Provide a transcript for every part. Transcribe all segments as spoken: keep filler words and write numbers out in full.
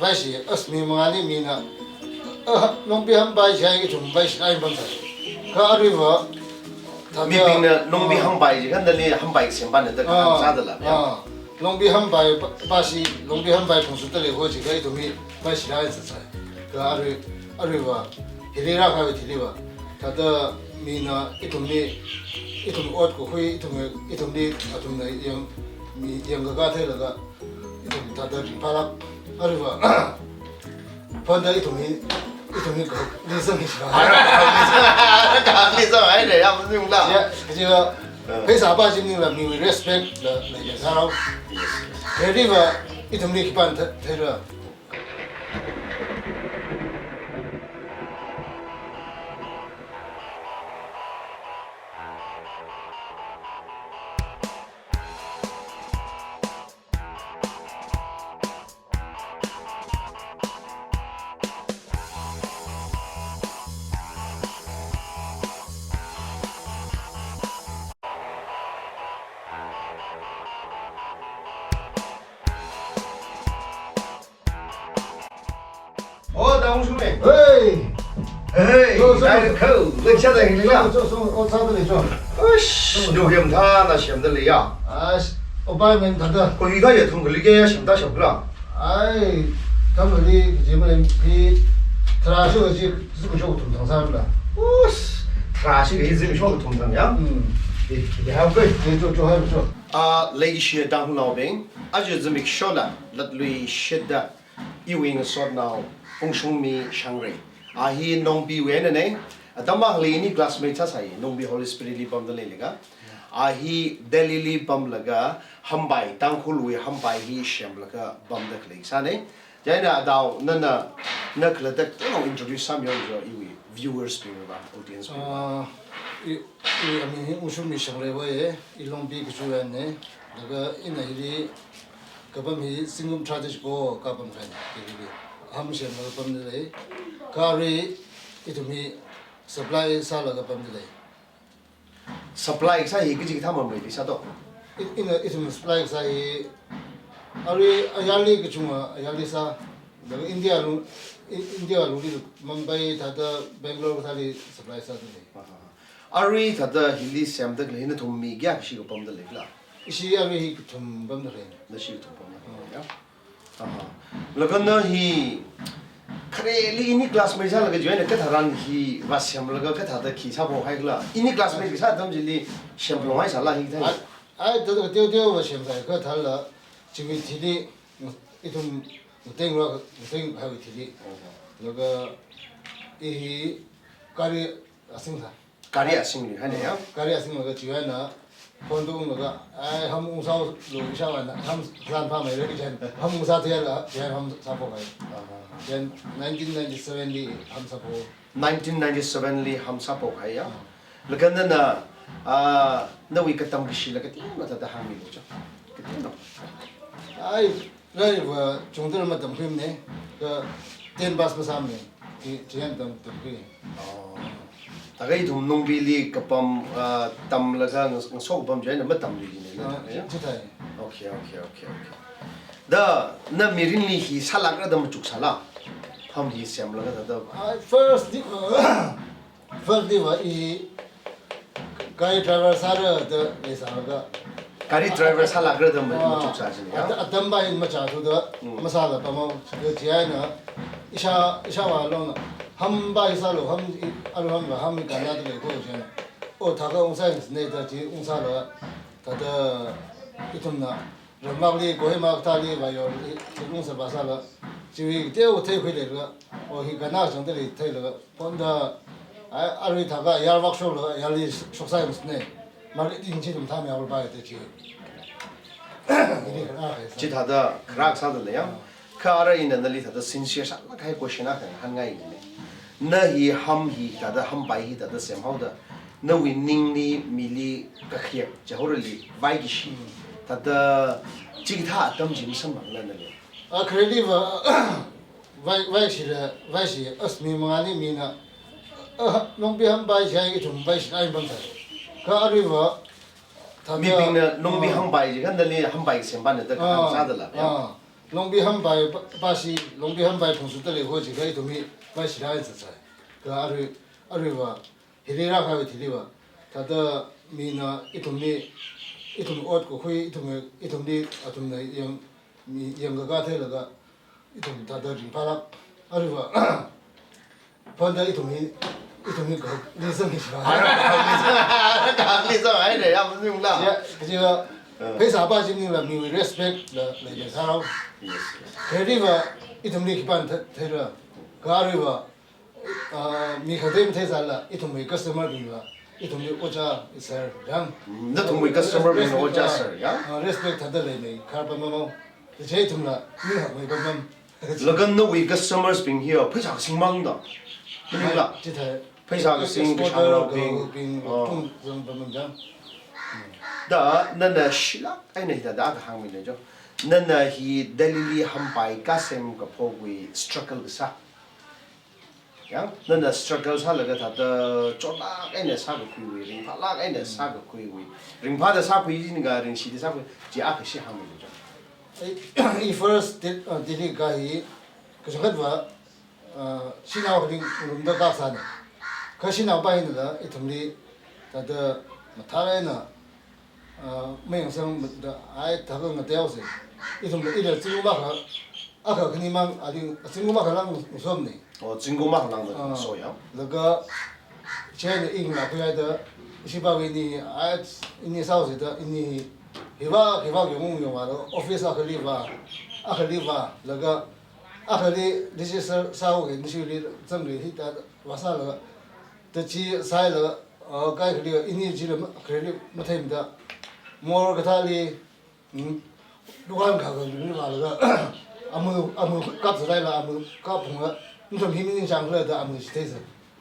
Vaishi, as mi mangāli mina, ah, Nongbi Hambai jai ithum vaishi ai bang sa. Kha aruiva, thāda, mibingna Nongbi, ah, Hambai ji khandali Hambai semban da, ah, kha sādala, ya. Ah, Nongbi Hambai pa, pasi, Nongbi Hambai phungsu tale ho ji kha ithumwui vaishi ai sa sa. Kha arui, aruiva, hili rākahai thiliva. Thāda mina ithumli, ithum ot kahui, ithum, ithumli, athumna yang, mi yang kaka theilaga, ithum thāda ringphālāk, aruiva. Phāda ithumwui, ithumwui kahak lizang hi shina. Kahak lizang haira, ya, mazungla. Ya, kajiva, ah, pheisā pa jimningla miwui respect la, la ya sārao. Yes, yes. Hiliva, ithumli khipāna the-, theira. Oh, da Ungshungmei. Hey! Hey, zo, zo, dai zo. Kho, lei sādalei la. Zo, zo, zo, o, sādalei zo. Ush, zo, zo. Ningkhami thāna semdalei ya. Ash, obai men thāda. Kho hi kaya thung kali kaya semda semkhala. Ai, thāmali, jimali, hi, tharāshi kaji, zimiksho kathum thang sāmila. Ush, tharāshi kaji zimiksho kathum thang ya. Hmm. Eh, ya, okay. Eh, zo, zo, hai, zo. Ah, leishiya Tangkhulnaobing, aja zimikshola latluishitda, iwui ngasotnao, Ungshungmi Shangrei. A hi Nongbiwui einana, atam akhali ini classmate sāsai, Nongbi Holy Spirit li pamda leilaga. A hi Delhi li pamlaga, Hambai, Tangkhulwui Hambai hi semlaga pamda khalei sāna. Chieina adao, nana, na khalatta, nana introduce sāmilu jo, iwui viewers bingva, audience bingva. Ah, i, i, I mean, hi Ungshungmi Shangrei va ye, i Longbi kachuwa ne, laga ina hili, kapam hi zingkum tharāda chiko kapam kahaina, hili. Ham semlaga pamda lei, kha arui ithum hi supply sālaga pamda lei. Supply kasā hi kaji kathā mamei li sāto? I, ina, ithum supply kasā hi, arui ayarli kachunga, ayarli sā, laga India lung, I, India lungli Mumbai thāda Bangalore thāli supply sāda lei. Aha. Arui thāda hili semda khalei nathum mi kayākha shi kapamda leila? Ishi arui hi kathum pamda lei. Nashi kathum pamda lei, ya? Aha. Laga na hi, khareli ini classmate sālaga join katharan hi vāsemlaga kathāda khi sāphohaikhala. Ini classmate kasā atam chili semphunghai sāla hi thai. Ai, ai, thāda teoteova semsai kathāla, chiwui thili, ithum ngateng la, ngateng haiwui thili. Aha. Laga, i hi, gari asing sā. Gari asingli, haina ya? Gari asinglaga chiwui eina, phone tunglaga, ai, ham ungsālu ishāvāna, ham plan phāmeira kaji eina, ham ungsā theilaga, chiwui eina ham sāphok kahai. Aha. Then nineteen ninety-seven li ham sāphok. Nineteen ninety-seven li ham sāphok kahai ya? Ah. Laga nana, ah, nawui katam kashila kateonao thāda hāngmilu jo. Kateonao. Ai, lairik va chungda matamkhuimana, kha ten pass masāmana, chi, chieina tam, tamkhui. Oh. Thākha ithum Nongbili kapam, ah, tamlaga ngas-, ngaso kapam chieina matamluimana, ah, thākha ya? Chi, chithāi. Okay, okay, okay, okay. Da, na mirinli hi sālākra da machuksāla? Ham hi semlaga thāda. Ah, first di, first diva i gari driver sāra da leisālaga. Gari driver sālākra da ma-, ah, machuksā china ya? At-, atam va i machāthuda, mm, masāla pamhao. Chieina, ishā, ishāvā longna, ham va i sālu, ham i, alu ham va, ham i kannada lei kho chieina. O, thākha ungsāngasakna da chi ungsāla, thāda ithumna, Ramlakli, Kohima kathāli vāyoli, chi ungsā vāsāla, chiwui teo theikhui leilaga, o hi kannachang da lei theilaga, phone da, ai, arui thākha ayar workshop la, ayarli shoksāngasakna, marketing chi ithum thāmi aul bai da chi. Ini kharā kahai sā. Chithāda kharā kasāda lei ya? Kha ara ina nali thāda sincere sālāk kahai question akha hāngngaina. Na hi ham hi thāda, hampai hi thāda semhaoda, nawui ningli mili kakhayak chihaorali vaikashi, mm, thāda chikathā atam chi masamphangla nali? Ah, khareli va, vai, vaishila, vaishi, as mi mangāli mina, ah, Nongbi Hambai jai ithum vaishi ai bang sa. Kha aruiva, thāda, mibingna Nongbi, ah, Hambai ji khandali Hambai sempana da, ah, kasādala ya? Ah. Longbi Hambai pa-, pashi, Longbi Hambai phungsu talei ho jiakha ithum hi, pai shilai zatsai. Kha arui, aruiva, hili rākahaiwui thiliva. Thāda mina ithumli, ithum ot kakhui, ithum, ithumli, athumna yang, mi, yangkaka theilaga, ithum thāda ringphālāk. Aruiva, phonda ithum hi, ithum hi kahak, lizang hi shilai. Kahak lizang, kahak lizang, ai ne, yam nung la. Ya, kajiva, Uh. pheisā pa chi maningla, miwui respect la, la, la, tharao. Yes, yes. Kha hiliva, ithumli khipāna the-, theira. Kha aruiva, ah, mi khangatei matheisālala, ithumwui customer bingla, ithumwui ojā, sir, yang. Nathumwui customer bing Respect, ojā, ah, sir, yang. Ah, respect thāda leimei, khar pam pam. Kaje ithumla, mi hakmei pam pam. Laga nawui customers bing hi, pheisā kasing mang da. Maningla. Chithāi. Pheisā kasing, exporter, kashangrao bing. Bing, Oh. tung zang pam pam jang. Da, nana shilāk eina hithāda kahāng mi lei jo. Nana hi Delhili Hambai kasem kaphokwui struggle kasā. Yang, nana struggle sālaga thāda chotlāk eina sākakhuiwui, ringphālāk eina sākakhuiwui. Ringphāda sākhui jin ka, ringshida sākhui, chi akha shi hāngmilu chang. I, i first Del-, uh, Delhi ka hi, kachangkhatva, uh, shanao kharing room da kasāna. Kha shanao pa hina da, ithumli, thāda, mathālāk eina, Ah, mayangsangda, ai, thākha ngateosa. Ithumla, ila zingkum akha, akha khani mang, ali, zingkum akha lang ngasomna. Oh, zingkum akha lang Ah, ngaso ya. Laga, chieina ina khuihaida, ishi pa wui ini, ai, ini sāhaosa da, ini, hiva, hiva yong yong va, office akhali va, akhali va, laga, akhali register sāhaoki, nishili zangki hithāda, va sālaga, da chi sāhailaga, Ah, kaikhali ini chila ma-, khali matheimada. Mall kathāli, mm, dukan kha kha ni vālaga, amu, amu kap sālaila, amu kap phungla, nathum hi maningchāngkhala da amu chitheisa.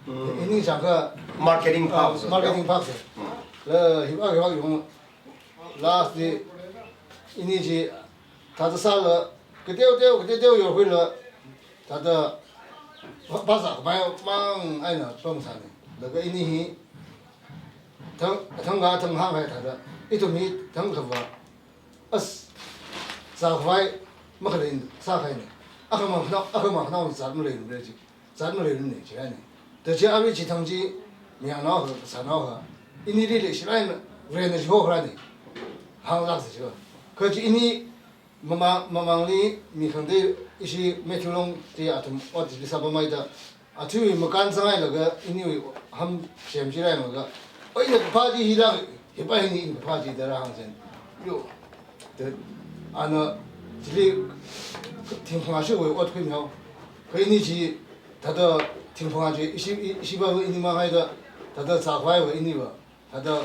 Mm. Hi ningchāngkha, Marketing ah, power, marketing yeah. power. Mm. La, hiva, hiva yong, last li, ini chi, thāda sāla, kateo teo, kateo teo yorkhuila, thāda, ba-, bazar khamei mang eina pamsāna. Laga ini hi, thang, thang ga thang hānghai thāda, ithum hi thang kava, as, zākhavai, makhalei sākahaina. Akhamang khanao, akhamang khanao zat maleilei chi. Zat maleilei chi kahaina. Da chi arui chithang chi, mayangnao kha, sānao kha. Inili leishilāk eina, Varena chihokharāna. Hānglāksa chi kha. Kha chi ini, mama-, mamangli, mi khangatei ishi Matthew Long chi athum ot chili sāpammida. Athumwui makān zanghailaga, iniwui ham semchihailāka. Oi, ina kaphā chi hilāk, hipa hina ina kaphā chi da rāhāngsa. Yo. Da, ana, chili, thingphung ashiwui ot khuimihao. Kha ini chi, thāda thingphung ashi, ishi, i-, ishi pa ini manghaida, thāda zākhavai va ini va, thāda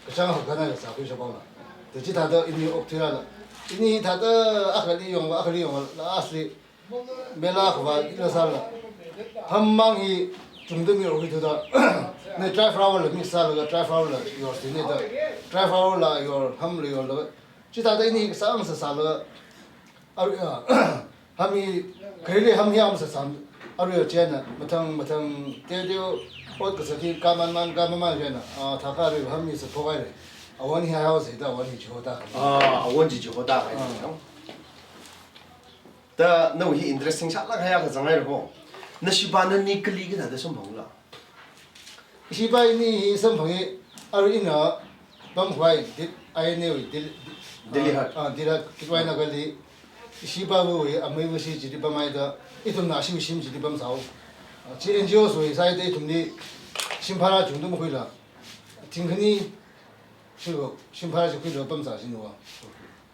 kachāng hakhanai zākhui shapaola. Da chi thāda ini okthuilala. Ini thāda akhali yong va, akhali yong va, last li, mela kava ila sāla. Hammang hi chungda mi okthuida. Ne dry flour la mix sālaga, dry flour la yor sine da. Dry flour la yor, ham la yorlaga. Chithāda ini sāngasā sālaga. Arui, ah, ham hi, khaili ham hi ham sāsam. Arui chieina, mathang, mathang, teo teo, ot kasā chi, kaman man, kaman man chieina. Ah, thākha arui ham hi sāphok haira. Awon hi haosa da, awon hi chihoda. Ah, awon chi chihoda hai, Ah. no? Da, nawui hi interesting sālāk haiya kazang haira ho. Nashi pa nani kali kathāda samphangla? Ishi pa ini hi samphanga, arui ina pamkhavai, Dil-, I N A wui, Dil-, Delhi ah, Haat. Ah, Delhi Haat, Kitwai Nagarli, ishi pa wui, amei wushi chili pamhaida, ithumna ashiwui shim chili pamsāhao. Ah, chi N G Os wui sāhaida ithumli, shim bhara chungda makhuila. Thingkhani, shilo, shim bhara chi khuilo pamsā shinu va.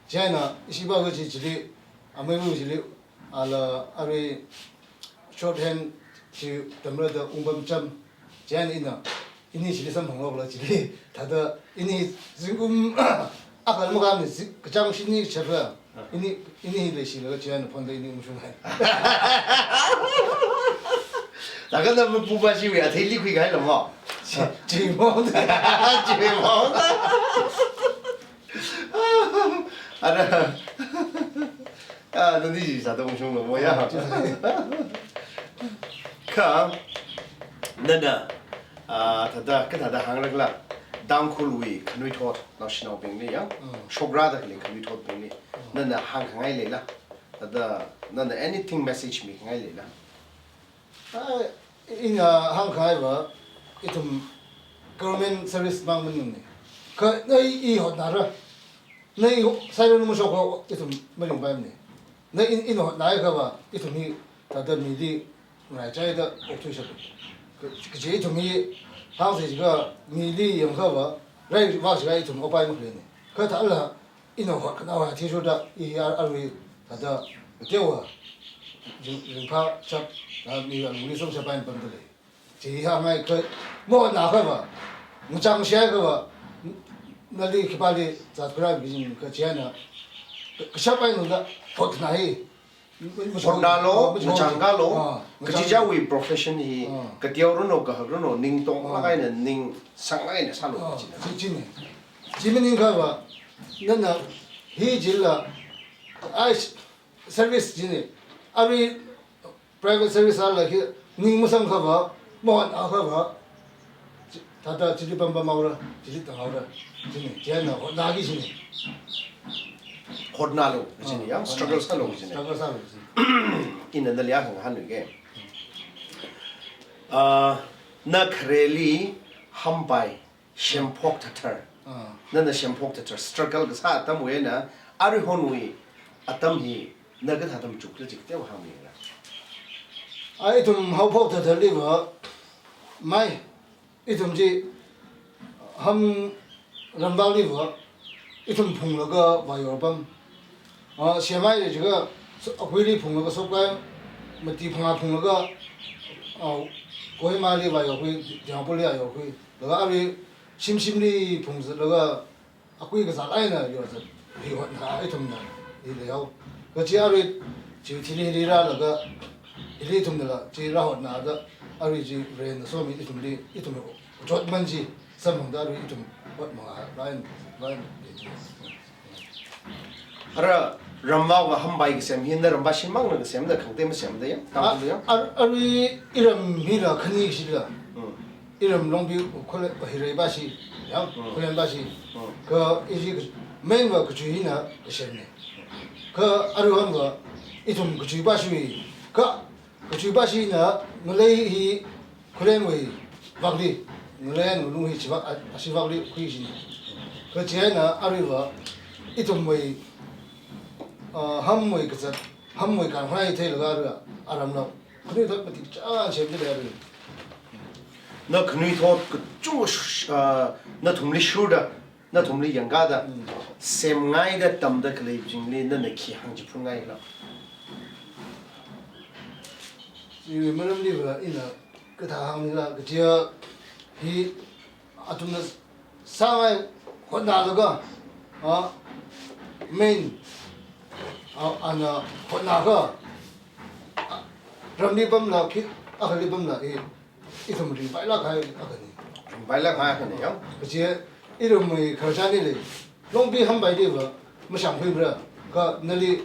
Chieina, ishi pa wushi chili, amei wu chili, ala arui shorthand chi tamra da ungpamcham. Chieina ina, ini chili samphanglokla chili. Thāda ini zingkum akha makāmana zi-, kachāng shini chapra. Ini, ini hi leishilaga chieina phonda ini ungshunghai. Thākha na mapupa chiwui atheili khuikahaila mo. Chi, chi mo. Chi mo. Ara. Ah, nani chi sāda ungshunglo mo ya. Ah, chi sā. Kha, nana, ah, thāda, kathāda hāngrakla, Tangkhulwui khanuithot, naoshinaobingli ya. Mm. Shokrāda khalei khanuithotbingli. Mm. Nana hāngkhangai leila. Thāda nana anything message mingai leila? Ai, ina hāngkahaiva, ithum government service mang maningmana. Kha na i hotnara. Na i sairan mashokla ithum maringpaimana. Na i, ina hotnai kava, ithum hi thāda mili ngaraichaida okthuishap. Ka, kaji ithum hi hāngsa jiakha mili yangkava, rai vak jiakha ithum opai makhaleina. Kha thāla, ina hotkhanā athishurda, i ar, arui thāda, teowa, ring, ringphā chap, na mi alungli songshap eina pamda lei. Chi hāngngai kha, mahotnā kava, ngachang shai kava, nali khipāli zat khuirā bijing kha chieina, ka, kashap eina da, hotkhanā hi, Hotnālu, machang, machangkālu, ah, kachichāwui profession hi, ah, kateoranu, kahākranu, ning tonglāk eina, ah, ning sanglāk eina sālu, ah, kachina. Chi, china. Chi maningkha va, nana hi jila, ai, service china. Arui private service ala khi, ning masangkha va, mahotnākha va, chi, thāda chili pampamhaora, chili tānghaora, china, chieina hotnāki china. Hotnālu, china, ah, ya, hotnā, struggle sālu, china. Struggle sālu, china. Ina nali hāng, hāngluike. Ah, na khareli hampai, semphok thathar. Ah. Nana semphok thathar, struggle kasā atamwui eina, aruihonwui atam hi, na kathāda machukla chi kateokha hāngmira. Ai, ithum haophok thatharli va, mai, ithum chi, ham ramvāli va, ithum phunglaga vāyor pam. Ah, semhaira jiakha, so, Akhuili phunglaga Sopkai, mati phangā phunglaga, ah, Kohimali vāyorkhui, Dimapurli vāyorkhui. Laga arui shimshimli phungzatlaga, Akhui kazāt eina yorzat, hi hotnā ithumna, hi leihao. Kachi arui, chi thili hili rālaga, hili ithumnala, chi rāhotnāda, arui chi ren somi ithumli, ithum chotman chi, samphangda arui ithum hotmang rai, rai, ithum. Ara, ramvāva hampai kasem hi, na ramvā shimangna kasemda, khangatei masemda ya? Ah, Tangkhul ya? Ar-, arui iram hila khani shila. Hmm. Iram Longpi khule, hirai bashi, ya, hmm, Khullen bashi. Hmm. Kha iji ka-, main va kachui hina kasemna. Kha aruihon va ithum kachui bashui. Kha kachui bashina ngalei hi Khullenwui vakli, ngalei ngalung hi chivak, a, ashivakli khuishina. Kha chieina arui va ithumwui, ah, hamwui kazat, hamwui kanhai theilaga arui aramla khanuithot matik chān semda lei arui. Na khanuithot kachungkha sh-, ah, nathumli shurda, nathumli yangkāda, hmm, semngaida tamda khaleibingli nana khi hāngchiphunngaila? Iwui maramli va ina kathā hāngla, kachiya hi athumna sāngai hotnālaga, ah, main, ah, ana hotnākha, ah, ramli pamla, khi, akhali pamla, eh, ithum ringpailāk kahai akhana. Ringpailāk kahai akhana, ya? Kachi, irumwui khararchanli, Longpi hampaili va, mashāngkhuimara, kha nali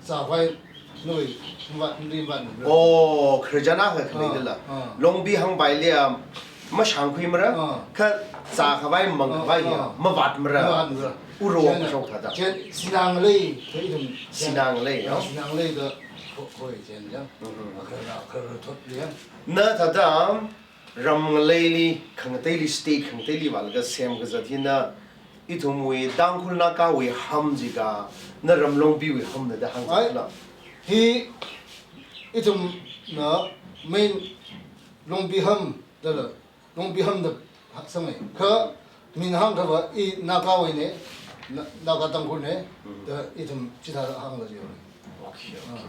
zākhavai, nawui, mva, nali mva nara. Oh, khararchan akha khalei, ah, dala. Ah. Longpi hampaili a, mashāngkhuimara, ah, kha zākhavai, mangkhavai, ah, ya, ah, mavātmara. Mavātmara. Uro chieina, kashok thāda. Chieina sinā ngalei, kha ithum, sinā ngalei, ah, ya? Sinā ngalei da, kho-, khoi chieina, ya. Mhm. Akhara, akhara thotli, ya. Na thāda, ram ngaleili, khangateili, state khangateili vālaga semkazat hina, ithumwui Tangkhul Nagawui ham jiakha, na ram Longpiwui hamna da hāngzatla. Ai, hi ithumna main Longpi ham dala, Longpi ham da ha-, samai. Kha min hāngkha va i Nagawuina, Na-, Naga Tangkhulna, mhm, da ithum chithāda hāngla jiya. Okay, okay.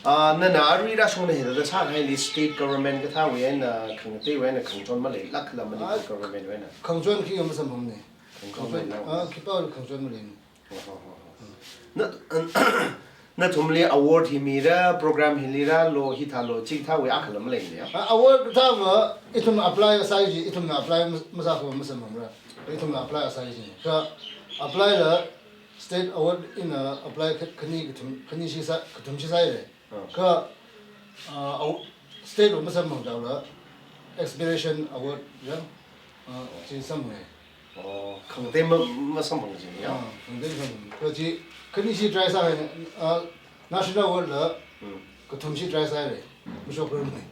Ah. Ah, nana arui rāshungda hithāda sākahaili state government kathāwui eina, khangateiwui eina khangachon maleilākla, Manipur, ah, government wui eina? Khangachon khi masamphangmana. Khangachon, khangachon, maleila. Ah, khipā khangachon maleimana. Oh, oh, oh, oh. Na, nathumli award hi mira, program hili rālu, hithālu, chikathāwui akhala maleimana ya? Ah, award kathā va, ithum apply sāi ji, ithumna apply mas-, masākha masamphangmara. Ithumna apply sāi ji. Kha apply la, state award eina apply kha-, khani kathum, khanishi sā, kathumshi sāhaira. Ah. Kha, ah, aw-, state wui masamphang daola, exploration award ya, ah, chi samphanga. Oh, khangatei ma, masamphang ji ya? Ah, khangatei masamphang. Kha chi, khanishi try sāhaina, ah, National Award la, hmm, kathum chi try sāhaira. Mashokharar mei.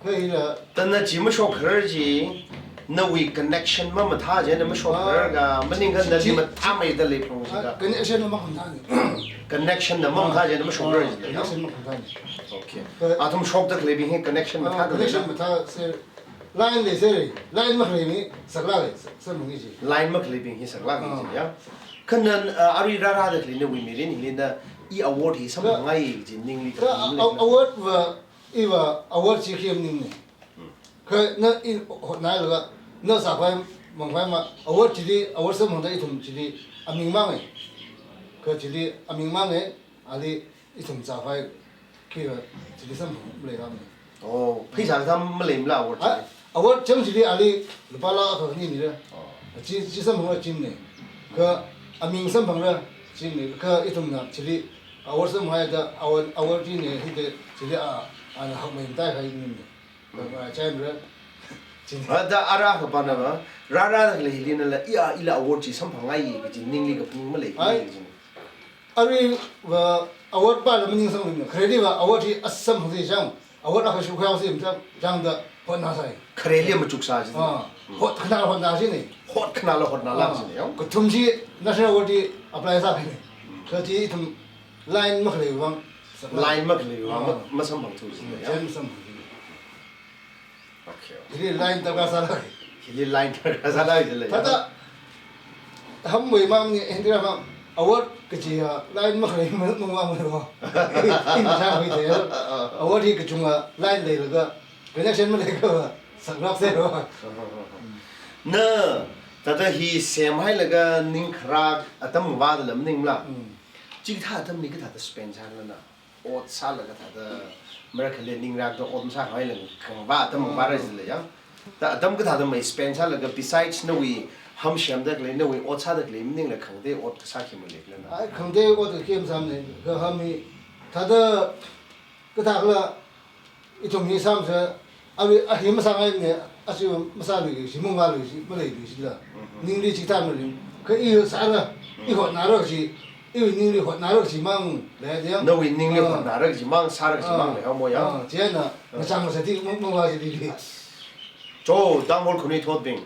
Kha hila. Tana chi mashokharar chi, nawui connection mamathā chieina mashokharar, ah, ka, maningkha chi, nali chi, mathāmeida leiphalung, ah, chika. Connection na makhamathāna. Connection na mamathā chieina mashokharar, ah, chila, ya? Connection makhamathāna. Okay. Kha athum shokda khaleibing hi connection, ah, mathāda connection leina? Mathā se, line leisera, line makhalei hi saklāka, sa-, samphang chi. Line makhaleibing hi saklāka chi, ah, ya? Kha nana, ah, arui rārāda khalei nawui mirin hili na, i award hi samphangngai chi ningli kha, kha a-, a-, award va, iva award chi khi maningmana. Hmm. Kha na i hotnālaga, na sākhavai mangkhavai ma, award chili, award samphangda ithum chili aming mangna. Kha chili aming mangna, ali ithum sākhavai khila chili samphang maleirāmana. Oh, pheisā kathā maleimala award chili? Ah, award chang chili ali lupā lakh akha khani mira. Oh. Chi, chi samphangla chimana. Kha aming samphangra chimana. Kha ithumna chili award samphanghaida award, award china hithāda chili a, ana hakmei matākahai maningmana. Kha, kha chaimara. China. Ah, da ara kapana ba, rārāda khalei hili nala, i a, ila award chi samphangngai kaji ningli kaphaning malei, ai, chi. Aruiva award pala maningsangmana, khareli va award hi asamphang si chang, award akha shukhao si chang, chang da hotnāsai. Khareli machuksā chi. Ah, hmm, hot khanāla hotnā china. Hot khanāla hotnāla, ah, china, ya? Kathum chi National Award hi apply sākahaina. Hmm. Kha chi ithum line makhalei vang. Line makhalei vang, ah, ma-, masamphangthu china, hmm, ya? Chieina masamphangthu. Okay. Hili line darkar sālāka. Hili line darkar sālāka jila, ya? Thāda hamwui mang ni, hindi ra mang, award kaji ya, line makhalei mang mang mang mang. Ina chang hui te. Award hi kachungkha line leilaga, connection maleikha, saklāk sāra. Na, thāda hi semhailaga ning kharā atam vāda lam ningmala. Hmm. Chikathā atamli kathāda spend sālana? Ot sālaga thāda, mara khale ning rākda ot masākhavai lang khangvā atam, mm, vāra jila, ya. Da atam kathāda mai spend sālaga, besides nawui ham semda khalei, nawui ot sāda khalei maningla khangatei ot kasā khi maleilana? Ai, khangatei ot khi masāmana, kha ham hi thāda kathākhala ithum hi sāmsa, aruiva hi masāngaimana, achi masāluiki, chi mungvāluiki, chi maleiluiki jila. Mhm. Ningli chikathā malei. Kha i sāra, i, mhm, hotnāra chi, iwui ningli hotnāra chi mang lei da ya. Nawui ningli, ah, hotnāra chi mang, sāra chi, ah, mang lei, ha mo ya. Ah, chieina, ah, ngachang masati mang, mangvā chili. Cho, Tangkhul khanuithotbing.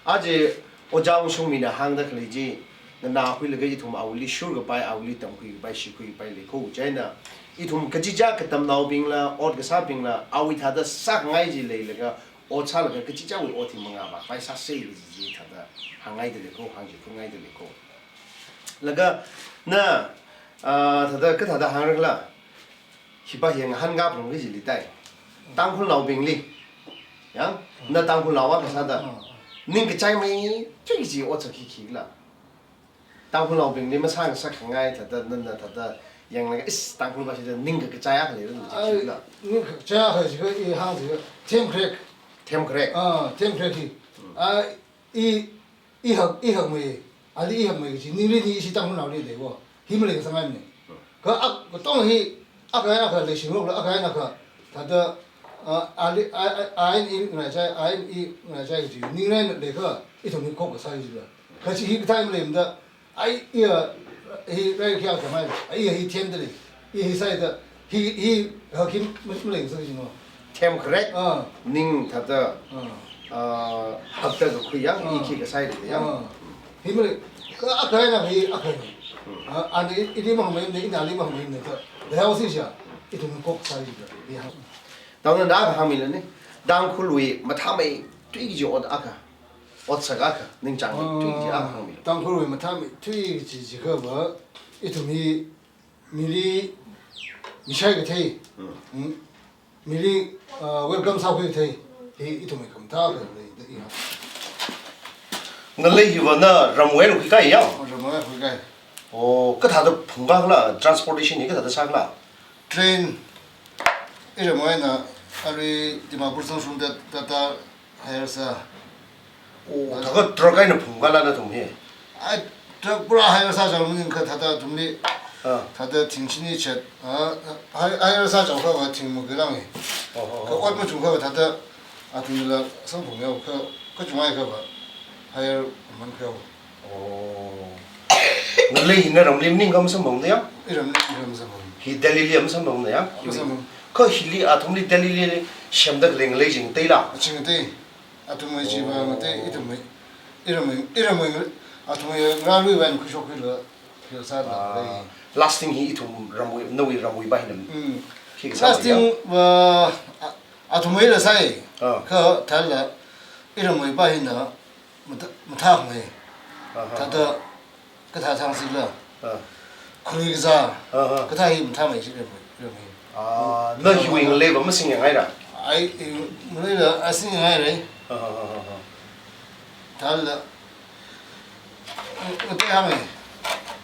Aja Ojā Wungshungmina hāngda khalei chi, nganākhuilaga ithum awuili shurkapai, awuili tamkhuikapai, shikhuikapai lei ko, chieina ithum kachichā katamnaobingla, ot kasābingla, awui thāda sākhangai chi leilaga, ot sālaga kachichāwui ot hi mangā vāpai sāsa kaji chi thāda hāngngaida lei ko, hāngchiphun ngaida lei ko. Laga na, ah, thāda kathāda hāngra khala, hipa hi ngahānkā phalung kaji li tai. Tangkhulnaobingli. Ya, na Tangkhulnao akha sāda, mm, ningkachaimeithui kaji otsak hi khikhala? Tangkhulnaobingli masāngasakkhangai thāda, nana thāda yanglaga, is, Tangkhulpa chida ningkakachai akha leira, ai, chi khikhala? Ningkakachai akha jiakha i hāng jiakha, themkharek. Themkharek. Ah, themkharek hi. Mm. Ah, i, i hak, i hakmei, ali i hakmei kaji, ningli ni ishi Tangkhulnaoli lei wo. Hi maleikasāngaimana. Kha ak, katonga hi, akha eina akha leishingarokla, akha eina akha, thāda, ah, ali, a, a, a eina i nganāchai, a eina i nganāchai kaji, ning eina leikha, ithumli khok kasā jila. Kha chi hi kathā maleimada, ai, iya, hi, rai kya kamai, ai, iya, hi themda lei, iya, hi sāda, hi, hi, ha, hi, ma, maleikasā jino. Themkharek, ah, ning thāda, ah, ah, hakda kakhui yang, ah, i khi kasā da yang. Ah. Hi malei, kha akha eina hi akha ni. Hmm. Ah, ana i, ili mahāngmeimana, ina ali mahāngmeimana, kha, leihao si ja, ithum khok sāi ja, i hāng. Tangna na akha hāngmilani, Tangkhulwui mathāmeithui kaji ot akha, otsak akha, ningchāngmeithui kaji akha hāngmilu. Tangkhulwui mathāmeithui kaji jiakha va, ithum hi mili mishai kathei. Hmm. Hmm. Mili, ah, welcome sākhui kathei. Hi ithumwui khamathā akha lei da i hāng. Ngalei hiva na ramwui eina khuikai ya? Ramwui eina khuikai. Oh, kathāda phungkakhala, transportation hi kathāda sākhala? Train, iramwui eina, arui Dimapur zangshungda, Tata hire sā. Oh, thākha truck eina phungkala nathum hi? Ai, truck pura hire sāchao maningakha thāda athumli, ah, thāda thing shini chet, ah, hi-, hire sāchaokhava thing makilang hi. Oh, oh, oh. Kha ot machukha thāda athumla samphang yao kha, kachungkhava hire man kha yao. Oh. Ngalei hina ramli maningakha masamphangda ya? Iramli, iram samphang. Hi Delhi li masāmphangmana ya? Masāmphang. Kha hili athumli Delhi li semda khalei ngalei chi ngateila? Chi ngatei. Athumwui chiva ngatei, ithumwui, iramwui, iramwui, athumwui ngarāluiva eina khuishok khuilaga, khuisāda lei. Ah, lasting hi ithum ramwui, nawui ramwuiva hina. Mm. Hi kasā lasting ya? Va, a-, athumwuila sāi. Ah. Kha thālala, iramwuiva hina, matha-, mathāmei. Aha. Thāda, kathā thang sila. Ah. Khuikazā. Aha. Kathā hi mathāmei chi ram, ram hi. Ah, na hiwui ngaleiva masingyāngaira? Ai, i, ngaleila asingyāngaira. Aha, aha, aha. Thālala. Ngatei hāngmei.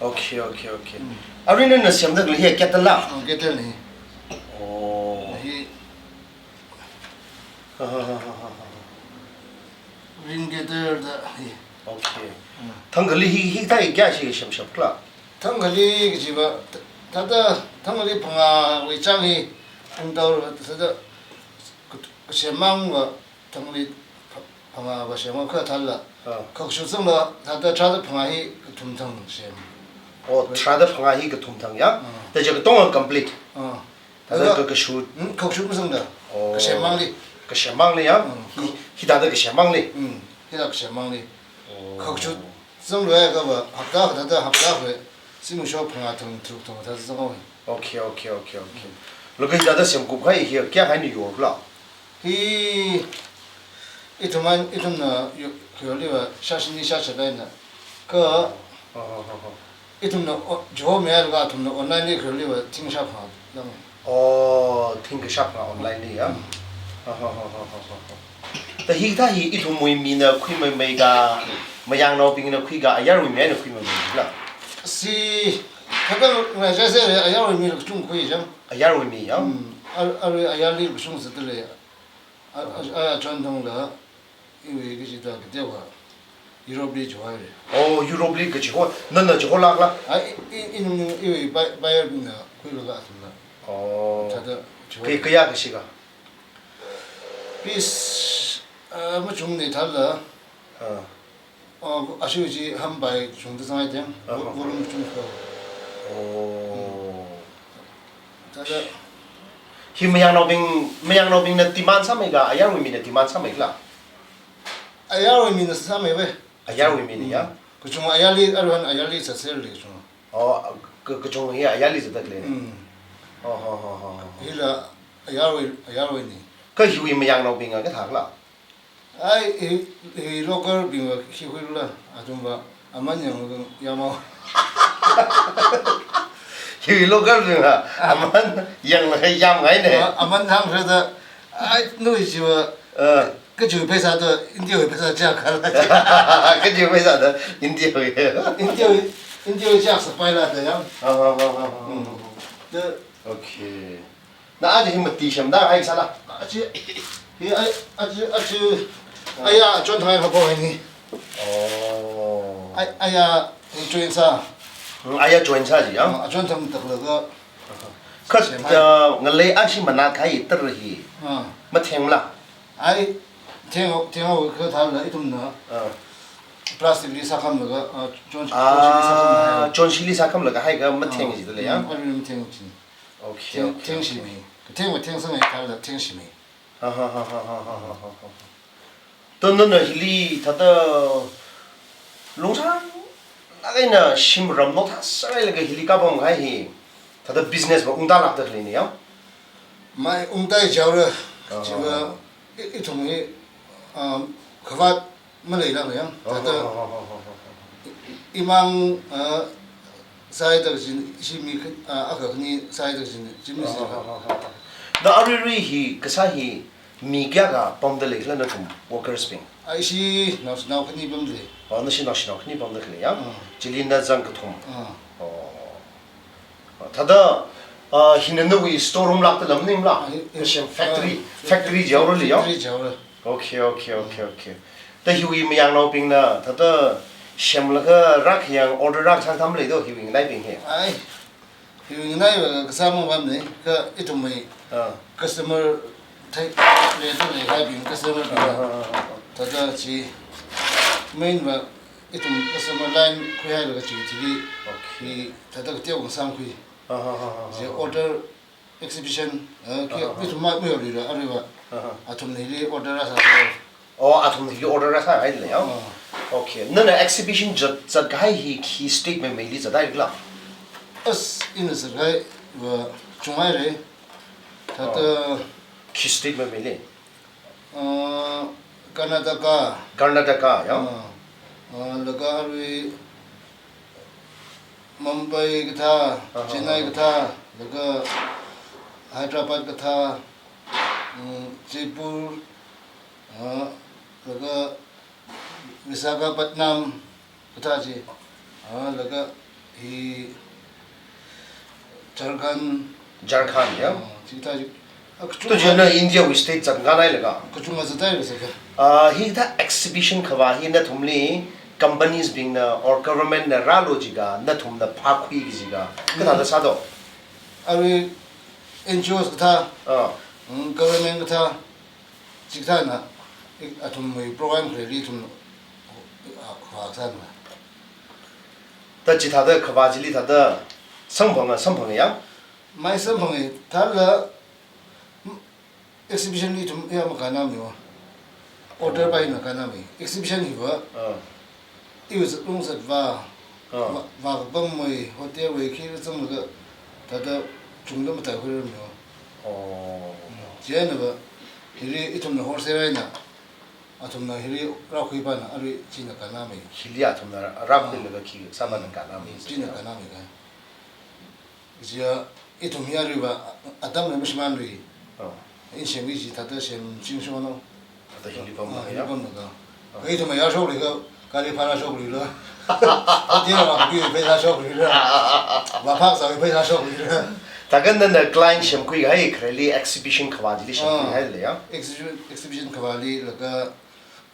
Okay, okay, okay. Mm. Arui nana semda khalei hi kettle la? Oh, kettle ni. Oh. Hi. Aha, aha, aha, aha. Ring kettle da hi. Okay. Mm. Thangkhali hi, hikathā hi kayākha semshap khala? Thangkhali kajiva, th-, thāda thangkhali phangāwui chang hi, ungtaora, thāda, ka-, kasemmangva, thangkhali pha-, phangāva semma kha thālala. Ah. Khakshu zangla, thāda tharāda phangā hi kathum thang sem. Oh, tharāda phangā hi kathum thang ya? Ah. Thāda katonga complete. Ah. Thāda laga ka, kashut. Hmm, khakshu mazangda. Oh. Kasemmangli. Kasemmangli ya? Hmm. Hi, hithāda kasemmangli. Hmm, hithāda kasemmangli. Oh. Khakshu zangluiakhava, hapta kathāda hapta khalei, zimiksho phangā thang tharuk thang thāda zanghaowa. Okay, okay, okay, okay. Laga hithāda semkup kahai hi kayākha eina yorkhala? Hi, ithum eina, ithumna yo-, yorliva, shāshini shāshat eina. Kha, oh, oh, oh, oh. Ithumna o-, chihomilaga athumna online li khuiliva thing kashap phangā lang. Oh, thing kashap phangā online li ya? Mm. Ha, ha, ha. Thāda hikathā hi ithumwui mina khuimeimei ka, mayangnaobingna khui ka, ayarwui mina khuimeimei la? Chi, thāda ngai chase ayarwui mi kachungkha khui chang. Ayarwui mi ya? Mm, ar-, arui ayarli kachungkha zatda lei. A, a, a, achon thangla, iwui kachida kateokha, Europe li chihohaira. Oh, Europe li kachiho, nana chiholākla? Ai, i, i, i, iwui buy-, buyer bingna khuilaga athumna. Oh. Thāda chiho. Kay-, kayākha shika? Piece, ah, machungna thālala. Ah. Oh, ashi chi hambai chungda zangai teng, aha, vo-, volume chungkha. Oh. Thāda. Hi mayangnaobing, mayangnaobingna demand sāmei ka, ayarwui mina demand sāmei khala? Ayarwui mina sāmei ve. Ayarwui mina ya? Mm. Kachung ayarli, aruihon ayarli zatser lei kachung. Oh, ka-, kachung hi ayarli zatda lei. Mm. Oh, ho, ho, ho, ho. Hila ayarwui, ayarwui ni. Kha hiwui mayangnaobing a kathā khala? Ai, hi, hi local bingva khi khuilula, athumva, aman yanglaga yamhaowa. Hi local bingva, aman yanglaga yamngaina. A-, aman thang sāda, ai, nawui chiva, eh, kachiwui pheisā da, India wui pheisā chiyākha khala. Kachiwui pheisā da, India wui. India wui, India wui chiyākha sāpaila da yang. Ah, ah, ah, ah, ah. Hmm. Da. Okay. Na aja hi mati semda hai sāla? Aja, hi ai, aja, aja, ah, aya chonthang haophok hai ni. Oh. Ai, aya join sā. Hmm, aya join sā ji ya? Ah, chonthang taklaga. Aha. Kha, sem hai. Ah, ngalei ashi manā kahai tara hi. Ah. Mathengla? Ai, theng, thenghaowa kha thālala ithumna. Ah. Plastic li sākhamlaga, ah, chon, chonshili sākham hai. Ah, chonshili sākhamlaga haikha matheng, ah, jida lei ya? Hmm, arui matheng ji. Okay, theng, okay, thengshi, okay, mei. Kathengva thengsang hai thālala thengshi mei. Ha, ha, ha. Thāda nana hili thāda lungsang lāk eina shim ram nok thāsāngailaga hili kapam kahai hi. Thāda business va ungtālākda khaleina ya? Mai ungtāi jihaora, ah, chiva, i, ithum hi, um, khavāt maleilāk ya. Thāda, oh, oh, oh, i, imang, ah, sāhaida kajina, ishi mi kha-, ah, akha khani sāhaida kajina, chimni, oh, si, oh, oh, oh, oh. Na aruirui hi, kasā hi, mi kayākha pamda lei khala nathum workers bing? Ai, ishi naoshinao khani pamda lei. Oh, nashi naoshinao khani pamda khalei ya? Mm. Chili na zang kathum. Mm. Oh. Thāda, ah, hina nawui store room lākda lam ningla? Ah, hi, hi, kasem factory, ah, factory jihaora lei ya? Factory jihaora. Okay, okay, okay, okay. Thāda hiwui mayangnaobingna, thāda semlaga rākhayang order rākasang tham leido hiwui nganaibing hi? Ai, hiwui nganaiva kasā mapamna, kha ithumwui, ah, customer thei, leida leikahaibing customer bing. Ah, ah, ah, ah, ah. Thāda chi main va ithum customer line khuihailaga chi chili. Okay. Hi thāda kateo kasāngkhui. Ah, ah, ah, ah, Chi ah. Order exhibition, eh, ki, Ah, ah, ah. ithum ma, mi yoli la, aruiva. Ah, ah. Athumna hili order rāsā. Oh, athumna hili order rāsāhaile ya. Ah. Okay. Nana exhibition zat, zatkahai hi khi state meimeili zathaikhala? As, ina zatkahai va chunghaire. Thāda Oh. Khi state meimeili? Uh, Karnataka. Karnataka, ya? Uh, uh, laga arui Mumbai kathā, Ah, Chennai ah, ah. kathā, laga Hyderabad kathā, um, Jaipur, uh, laga Visakhapatnam, kathā chi, ah, laga hi Jharkhand. Jharkhand, ya? Ah, chikathā chi. Ah, kachung To jana India wui state zangkanai laga. Kachungkha zathaile saka. Ah, hikathā exhibition khavā hi nathumli companies bingna or government na rālu jiakha, nathumna phākhui jiakha, kathāda Mm. sādo? Arui N G Os kathā, Ah. mm, government kathā, chikathāna, ik-, athumwui program khalei ithum, ah, khavā sāna. Da chithāda khavā chili thāda samphanga, samphanga ya? Mai samphanga, thāla, mm, exhibition li ithum ya makānami wa. Order Oh. pa ina kānami. Exhibition hiva, Ah. iwui zatlung zatvā, Ah. vā, vākapammei, hotel wui khi zanglaga, thāda chungda mataikhuirarmi wa. Oh. Mm. Chieina va, hili ithumna wholesale eina, athumna hili rākhui pana, arui china kānami. Hili athumna rākhuilaga khi sāpana Mm. kānami. China kānami ka. Chia, ithum hi aruiva, atamna mashimānlui. Oh. Ina semki chi thāda semching shono. Thāda hili pamna Ah, ya? hili pamna ka. Oh. Ka ithum ya shokli ka, gari bhara shokli la. Hotel vākapi pheisā shokli la. Vāphak sāki pheisā shokli la. Thākha nana client semkhuihai khareli exhibition khavā chili Ah. semkhuihaile ya? Exhibition, exhibition khavāli laga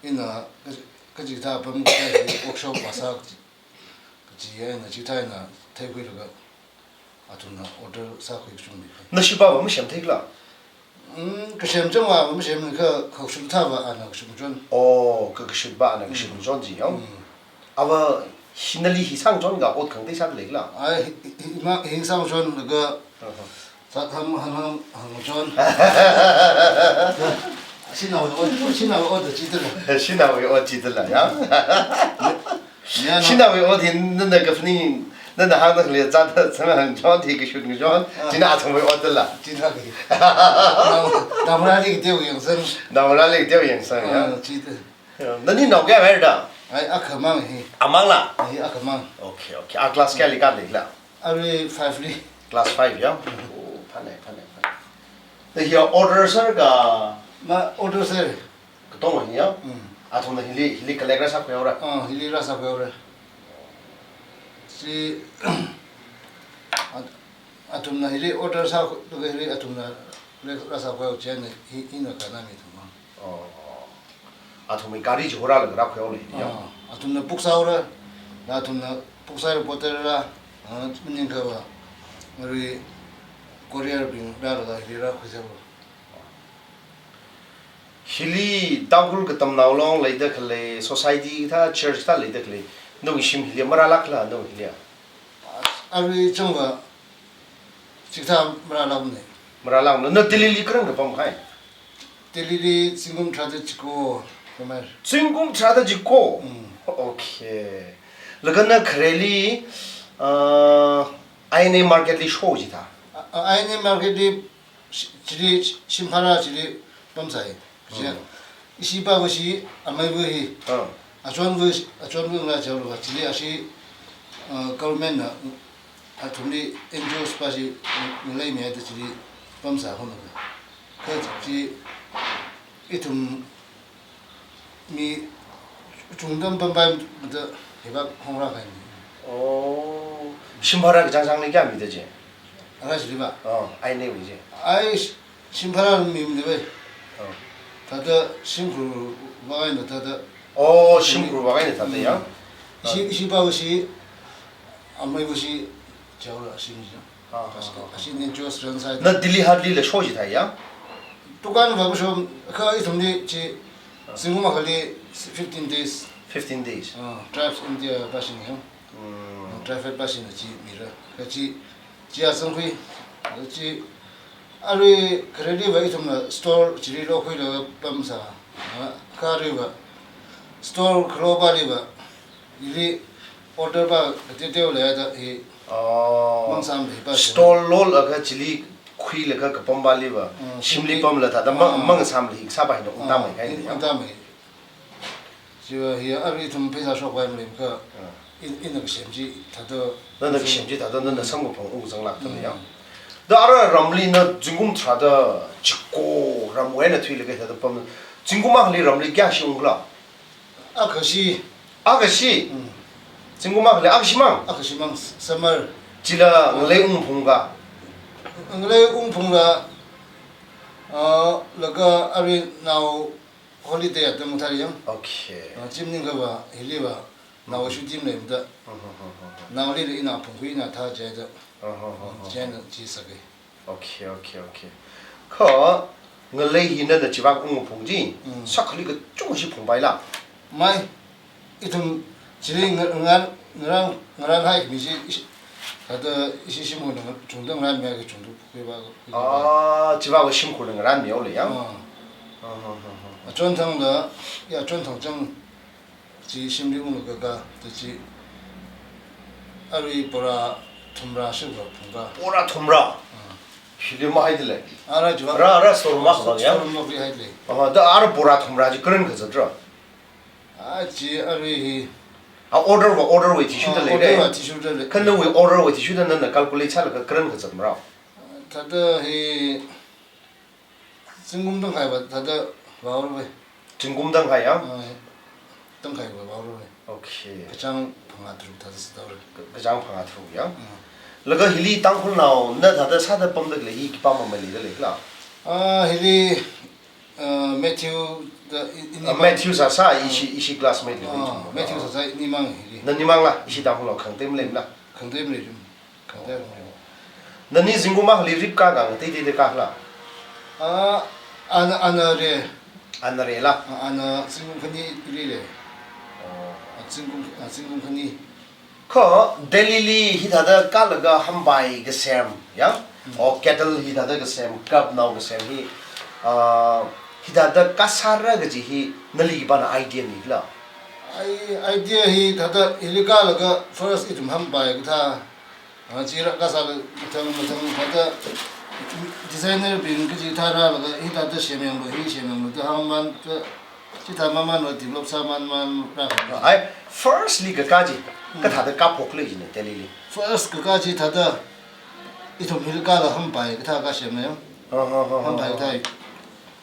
ina ka, kachikathā pam kathā workshop vāsā kachi, kachi eina chithāna theikhuilaga athumna order sākhui kachungmi. Nashi pava masemtheikhala? Mm, kasem changva masemkha, kashut thāva ana kashut chon. Oh, ka kashut pa ana kashut Mm. chon chi ya? Mm. Ava hi nali hi sāngchon ka ot khangatei sāda leikhala? Ai, hi, hi, hi ma, hi sāngchonlaga, Uh-huh. sākham hang hang hangchon. Shanao ot, shanao ot chithāla. Shanao ot chithāla, ya? Miya no. Shanao ot hi nana kaphaning, nana hāngda khalei zat sānghangchon, hi kashut ngachon, Ah. china athumwui ot thāla. Chithāki. Nam, namrali kateo yangsang. Namrali kateo yangsang, ya? Ah, chithā. Nani nao kayā haira da? Ai, akhamang hi. Amangla? Hi akhamang. Okay, okay. A class kayāli kāleila? Arui five li. Class five ya? Oh, phānai, phānai, phānai. Da hiya order sāra ka? Ma order sāra. Katonga hiya? Mm. Athumna hili, hili collect rāsākhuihaora? Ah, hili rāsākhuihaora. Chi, at-, athumna hili order sā, hili athumna rāsākhuihao chieina hi, hina kānami athum. Oh. Athumwui gari chi horālaga rākhuihaole ya? Ah, athumna book sāhaora, athumna book sāhaira porter la, ah, maningakha va, arui courier bing rālaga hili rākhuihaora. Hili Tangkhul katamnao long leida khalei, society kathā, church kathā leida khalei, nawui shim hili marālākla, nawui hili? Arui chungva, chikathā marālākmana. Marālākmana. Na Delhi li kharing kapam kahai? Delhi li zingkum tharāda chiko pamhaira. Zingkum tharāda chiko? Mm. Okay. Laga na khareli, uh, I N A market li sho jitha? A, a, I N A market li Shi-, chili, shi-, shim bhara chili pamsai. Chi, Mm. ishi pāvashi, ameiva̱ hi. Ah. Achonva̱ shi, achonva̱ ngala chaolaga chili ashi, uh, government na, athumli N G Os pāshi, ngalei mi ada chili pamsā hona. Kha chi, ithum mi chungda pampai mada hiva hongra kahaina. Oh, shim bhara kachāng chāngli kayā mida chi? Ara chiliva? Oh, I N A wui chi. Ai, sh-, shim bhara mi mida vai. Oh. Thāda shimkhur vākahaina thāda. Oh, shimkhur vākahaina thāda ya? Mm. Ishi, ishi pāvashi, ameiva̱shi, chaola shim chi. Ah, ah, ah, ah. Ashi N G Os run sāi. Na Delhi Haat lila sho jithai ya? Dukan va mashom, kha ithumli chi, Ah. zingkum akhali fifteen days. Fifteen days. Ah, Tribes India pāshina ya. Mm. Tribal pāshina chi mira. Kha chi, Chia sangkhui, chi arui khareliva ithumna store chili lokhuilaga pamsa, kha aruiva store khalopaliva, ili order pa kateoteo leida hi Oh. Mangsam leipa. Store lolaga chili khuilaga kapampaliva, Mm, shimli shimli. Pamla thāda mang, Ah. Mangsam lei sāpai no, ungtamei Ah, kai in, ni ya. Ungtamei. Chiva hi arui ithum pheisā shokpai maleiakha, Ah. in, ina kasem chi thāda. Nana kasem chi thāda, nana samkaphang ungzanglākta Mm. ya. Da ara ramli na zingkum tharāda chiko ramwui eina thuilaga thāda pam. Zingkum akhali ramli kayāshi ungkhala? Akhashi. Akhashi? Mm. Zingkum akhali akhashi mang? Akhashi mang, summer. Chila ngalei ungphungka? Ngalei ungphungla, ah, laga arui nao holiday atam thāda yang. Okay. Ah, chi maningkhava, hiliva, nao shooting leimada. Mhm, mhm, mhm. Naoli le ina phungkhui ina thā jida. Mhm, mhm, mhm. Chieina chi sāki. Okay, okay, okay. Kha ngalei hi nana chivak ungphung chi, Mm. sākhali kachungshi phungpaila? Mai, ithum chili nga-, nga-, ngarān, ngarānhai mi chi, ishi, thāda ishi shimkhurna chungda ngarānmihai kachungda khuipa, khuipa. Ah, chivak shimkhurna ngarānmihaole ya? Ah. Ah, ah, ah, ah. Achonthangla, ya, achonthang chang chi shimli unglaga ka, ta chi arui bora thumrā shimva phungka. Bora thumrā? Ah. Hili mahaida lei. Ara jiva. Ra, ra store makhavā ya? Store makli haida lei. Aha, da ara bora thumrā chi karan kazatra? Ah, chi arui hi. Ah, order va, order wui athishurda Ah, lei order lei. Wui athishurda lei. Kha nawui order wui athishurda nana calculate sālaga karan kazat marao? Thāda hi zingkum tangkhaiva thāda vāhaora. Zingkum tangkhai ya? Ah, tangkhaiva vāhaora. Okay. Kachāng phangā tharuk thāda sāhaora. Ka-, kachāng phangā tharuk ya? Mm. Laga hili Tangkhulnao na thāda sāda pamda khalei hi khipā mamai leida leikhala? Ah, hili, ah, Matthew da i-, ini Ah, mang- Matthew sāsā, Ah. ishi, ishi classmate lei Ah, chungda. Matthew sāsā ini mang hili. Nani mangla, ishi Tangkhulnao khangatei maleimala? Khangatei maleimala. Khangatei maleimala. Nani zingkum akhali rip kakā ngatei teitei kakhala? Ah, ana, ana re. Ana rela? Ah, ana zingkum khani rila. Oh. Ah, zingkum, ah, zingkum khani. Kha Delhili hithāda kālaga hampai kasem, ya? Hmm. O cattle hithāda kasem, kapnao kasem hi, ah, hithāda kāsāra kaji hi nali khipāna idea mikhala? Ai, idea hi thāda hili kālaga first ithum hampai kathā, ah, chira kasā mathang mathang thāda designer bing kaji thā rālaga hithāda semyanglu, hi semyanglu da hāngman da, chithā mamān va develop sāman man rā. Ai, firstly kakā chi, Mm. kathāda kāphok lei jina Delhili? First kakā chi thāda ithum hili kālaga hampai kathā kāsem ya. Ah, ah, ah, ah. Hampai kathā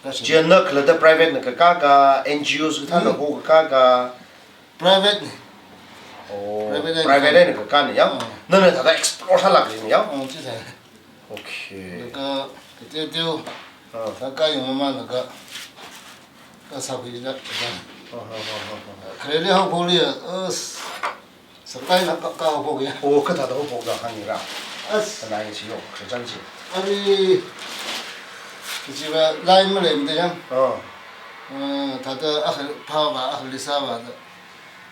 kāsem. Chieina khalatta private na kakā ka, N G Os kathāna Mm. ho kakā ka? Private ni. Oh, private ni. Private ni kakā ni ya? Ah. Nana thāda explore sālāk ni ya? Ah, chithā. Okay. Laga, kateoteo, Ah. kakā yung mamān laga, kasā khuida, kasā. Ah, ah, ah, ah, ah. Khareli haophokli ya, as, saklai na ka, kahaophok ya. Oh, kathāda haophokda hāngra? As. Kanai chi yo, khararchan chi. Arui, kachiva line maleimada ya. Ah. Ah, thāda akhali phāva, akhali sāva da.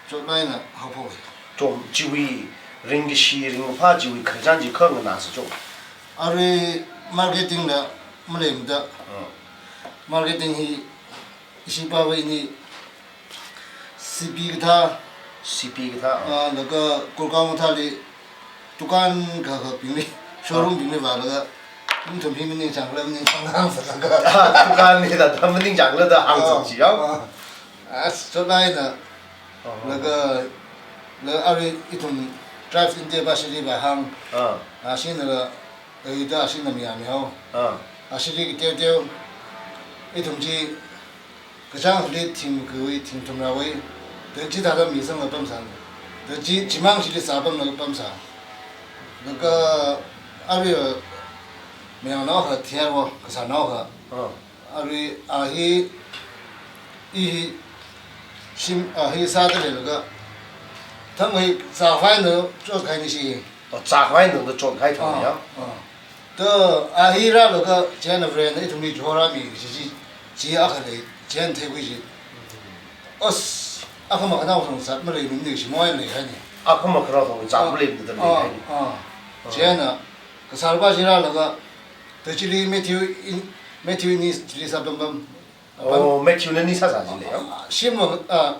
Chotlaina haophok. Chom, chiwui ringkashi, ringkaphā chiwui khararchan chi kha nganāsa chom. Arui marketing la maleimada. Ah. Marketing hi ishi pāva ini C P kathā. C P kathā, ah. Ah, laga Gurgaon kathāli dukan kakā bingli, showroom Ah. bingli vālaga, ithum hi maningchāngla, maningchāngla hāngsālaga. Ah, dukan hithāda maningchāngla da hāngsā Ah, chi ya? ah. As, chotlaina. Oh. Laga, la arui ithum Tribes India va shili vāhāng. Ah. Ashina la, eh, da ashina mi ya mi hao. Ah. Ashili kateoteo, ithum chi, kachāng akhali thing kawui, thing thumrāwui, da chithāda misangla pamsā. Da chi, chimang chili sā pamla pamsā. Laga arui, mayangnao akha theihaowa, kasānao akha. Ah. Arui, a hi, i hi, shim, a hi sāda leilaga, thang hi, zākhavai na chotkahai ni shi. Oh, zākhavai na chotkahai thang Ah, ya? ah. Da, a hi rālaga, chieina Varena ithumli chihorāmi, chi, chi, chi akha lei, chieina theikhui chi. As, akhama khanao thang zat maleimana chi moai leihai ni. Akhama khanao thang zat Ah, maleimana da ah, leihai ni. ah. Ah. Chieina, Kasāra pa chi rālaga, ta chili Matthew in, Matthew ini chili sāpam pam. Oh, Matthew na ini sāsā chili, ya? Shim, ah,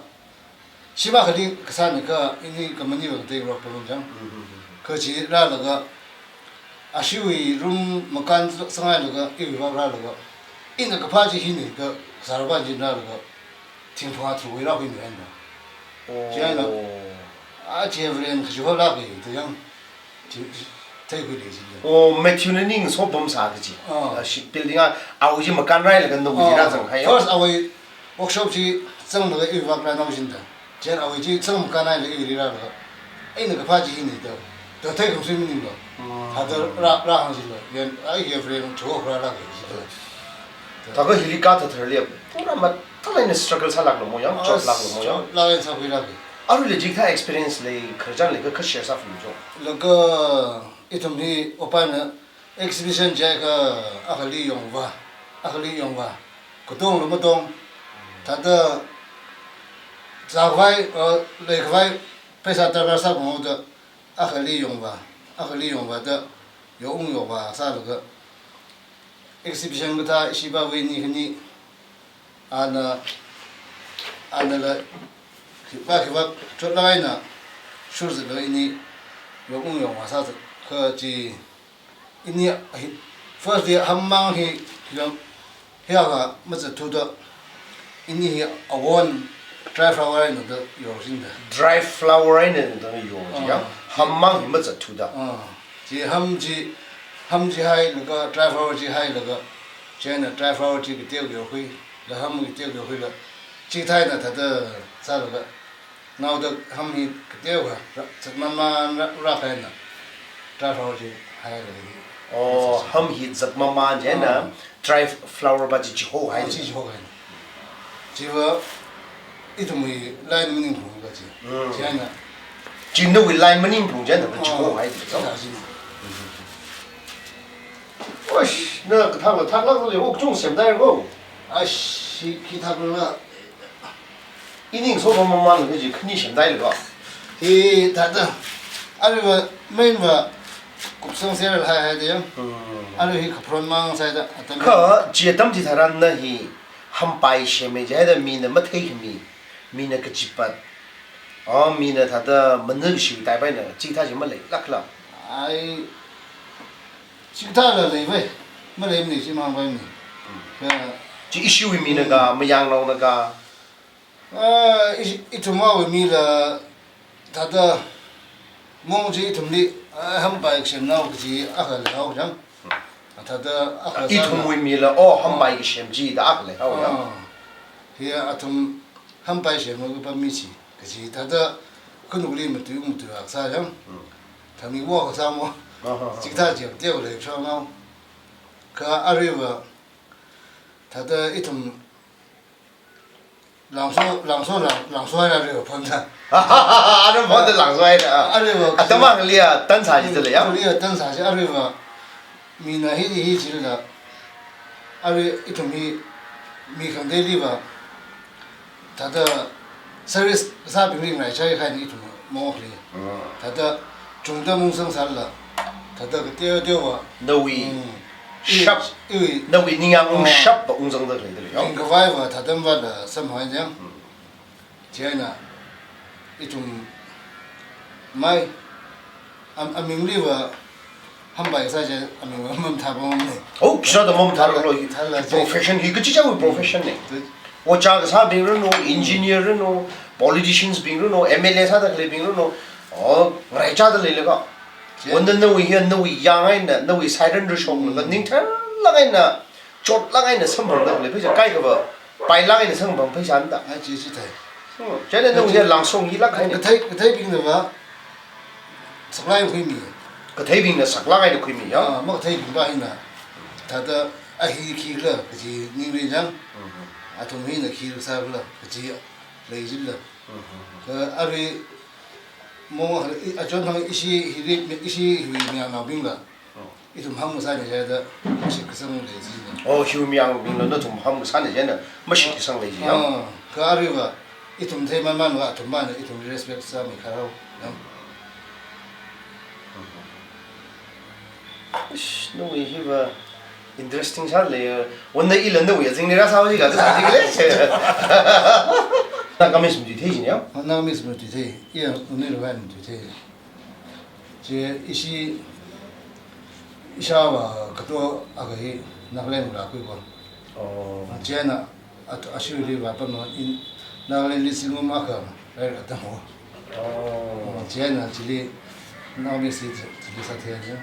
shim akhali kasāna kha ini company va katei rok pam chang. Mm-hmm. Kha chi rālaga, ashiwui room makān sāngailaga, iwui vak rālaga, ina kaphā chi hina da, kasāra pa chi rālaga, thingphang thurwui rākhuina. Oh. Chieina, ah, chi Reverend kajiho lāka da yang, chi, chi, theikhui lei chida. Oh, Matthew na ini ngasopam sā kaji. Ah. Ah, shi building a, awui chi makān rālaga nawui chi rāzang hai ya? First awui workshop chi zanglaga iwui vak rānao chida. Chieina awui chi zang makān rālaga iwuili rālaga, ina kaphā chi hina da, da theikhui maningla. Mm. Thāda rā, rāhāng chila, yan, ai, hi Reverend chiho rālāka chida. Thākha hili kathathar li, pura mathālāk eina struggle sālāklo mo yang, job lāklo mo yang? Job lāk eina sākhuilāka. Aruila chikathā experience lei, khararchan lei kha, kha share sāfam cho. Laga ithum hi open exhibition jiakha akhali yongva, akhali yongva. Katongla matong. Thāda zākhavai, uh, leikhavai, pheisā darkar sāpam haoda, akhali yongva, akhali yongva da, yong yongva sālaga, exhibition kathā ishi pāwui ini khani, ana, anala, khipā khipā chotlāk eina shurzatlaga ini yong yongva sāzat, kha chi, ini hi, first day hammang hi, hi, hiya kha mazatthuda, ini hi awon dry flower eina da yorchinda. Dry flower eina da yor chi ya? Ah. Hammang hi mazatthuda. Ah. Chi ham chi, ham chi hailaga, dry flower chi hailaga, chieina dry flower chi kateo yorkhui, la ham kateo yorkhuila, chithāna thāda sālaga, naoda ham hi kateo kha, ra-, zatmamān rā, rākahai eina, dry flower chi hailaga hi. Oh, ham hi zatmamān chieina, ah, dry flower pa chi chihokahai. Ah, chi chihokahai. Chiva ithumwui line maningphung kaji. Mm. Chieina. Chi nawui line maningphung chieina, ah, chihokahai chi. Chithā chi. Oish, na kathāng kathāng lākli, ok chung semdai ko. Ashi, khi thākla. Ini ngasopam mamān kaji khani semdai ko. Hi thāda, aruiva, main va, kupsang sera hai hai da yang. Hmm. Arui hi kapron mang sāda, atam. Kha, chi atam chitharan na hi, hampai seme jihaida mina matheikhami, mina kachipat, ah, mina thāda manakshi tai paina, chithā chi maleilākla. Ai, chithāla leivai, maleimana chi mang paimana. Hmm. Kha chi ishiwui mina ka, hmm, mayangnaona ka. Ah, i, ithumwui mila thāda mong chi ithumli, ah, hampai semnao kaji akha leihao chang. Ah, thāda akha sāla. Ithumwui mila, oh, hampai kasem chida akha leihao ya. Ah. Hi athum hampai semnao kapam mi chi, kaji thāda khanukli matui matui akha sā chang. Hmm. Thami wo akha sā mo. Ah, ah, ah. Chithā chi teolei chongnao. Kha aruiva thāda ithum Langso, langso, lang, langso haira aruiva phonda. Aruiva phonda langso haira. Aruiva atam akhali ya tansā jida lei ya? Akhali ya tansā ji aruiva. Mina hi, hi jila. Arui ithum hi mi khangateiliva thāda service sābingli ngaichai kahaina ithum mong akhali. Mm. Thāda chungda ungzang sālala, thāda kateo teova. Nawui, mm, shap, iwui, nawui ningyāng ung, oh, shap va ungzangda leida lei ya? Ringkhavai va thādam vāla samhaida yang. Mm. Chieina, ithum mai, am, amingliva, hampai sā chi, aming va mamathā pamne. Oh, khisāda mamathālo, hi. Thāla chi. Profession hi kachichāwui profession ne. Tu. Ojā kasābing ranu, engineer ranu, politicians bing ranu, M L A sāda khaleibing ranu. Oh, ngaraichāda leilakha. Chi. Onda nawui hi, nawui yāng eina, nawui sairan rishok, mm, ningtharlāk eina, chotlāk eina samphangda khalei pheisā kaikha va, pailāk eina samphang pheisā nda. Ai, chi, chi thei. Hmm, chieina nawui hi langso ngilāk kahai ne. Kathei, katheibingna va, saklāk eina khuimi. Katheibingna saklāk eina khuimi ya? Ah, makatheibing pa hina. Thāda a hi khikhala kaji ningri chang. Mhm. Athum hina khi sākhala kaji leijila. Mhm. Kha arui mong akhali, i, achon hang ishi hili, ishi hiwui mayangnaobingla. Oh. Ithum ham kasāna jihaida, shitkasang leijina. Oh, hiwui mayangbingla nathum ham kasāna jihaina, mashitkasang leiji ya? Ah, kha aruiva, ithum theimanmanva, athum mana, ithum respect sāmi kharao, ya. Ish, nawui hiva interesting sālei. Wanda ila nawui azingli rāsā haosi kaji sāsi kale. Nagamese matuithei jin ya? Nagamese matuithei. Iya, uni ruwan matuithei. Chi ishi, ishāvā kato akha hi Nagaland rākhui ko. Oh. Chieina, at-, ashiwuili vāpamlo in Nagaland li zingkum akha rai atam ho. Oh. Chieina chili Nagamese chili sāthei ya.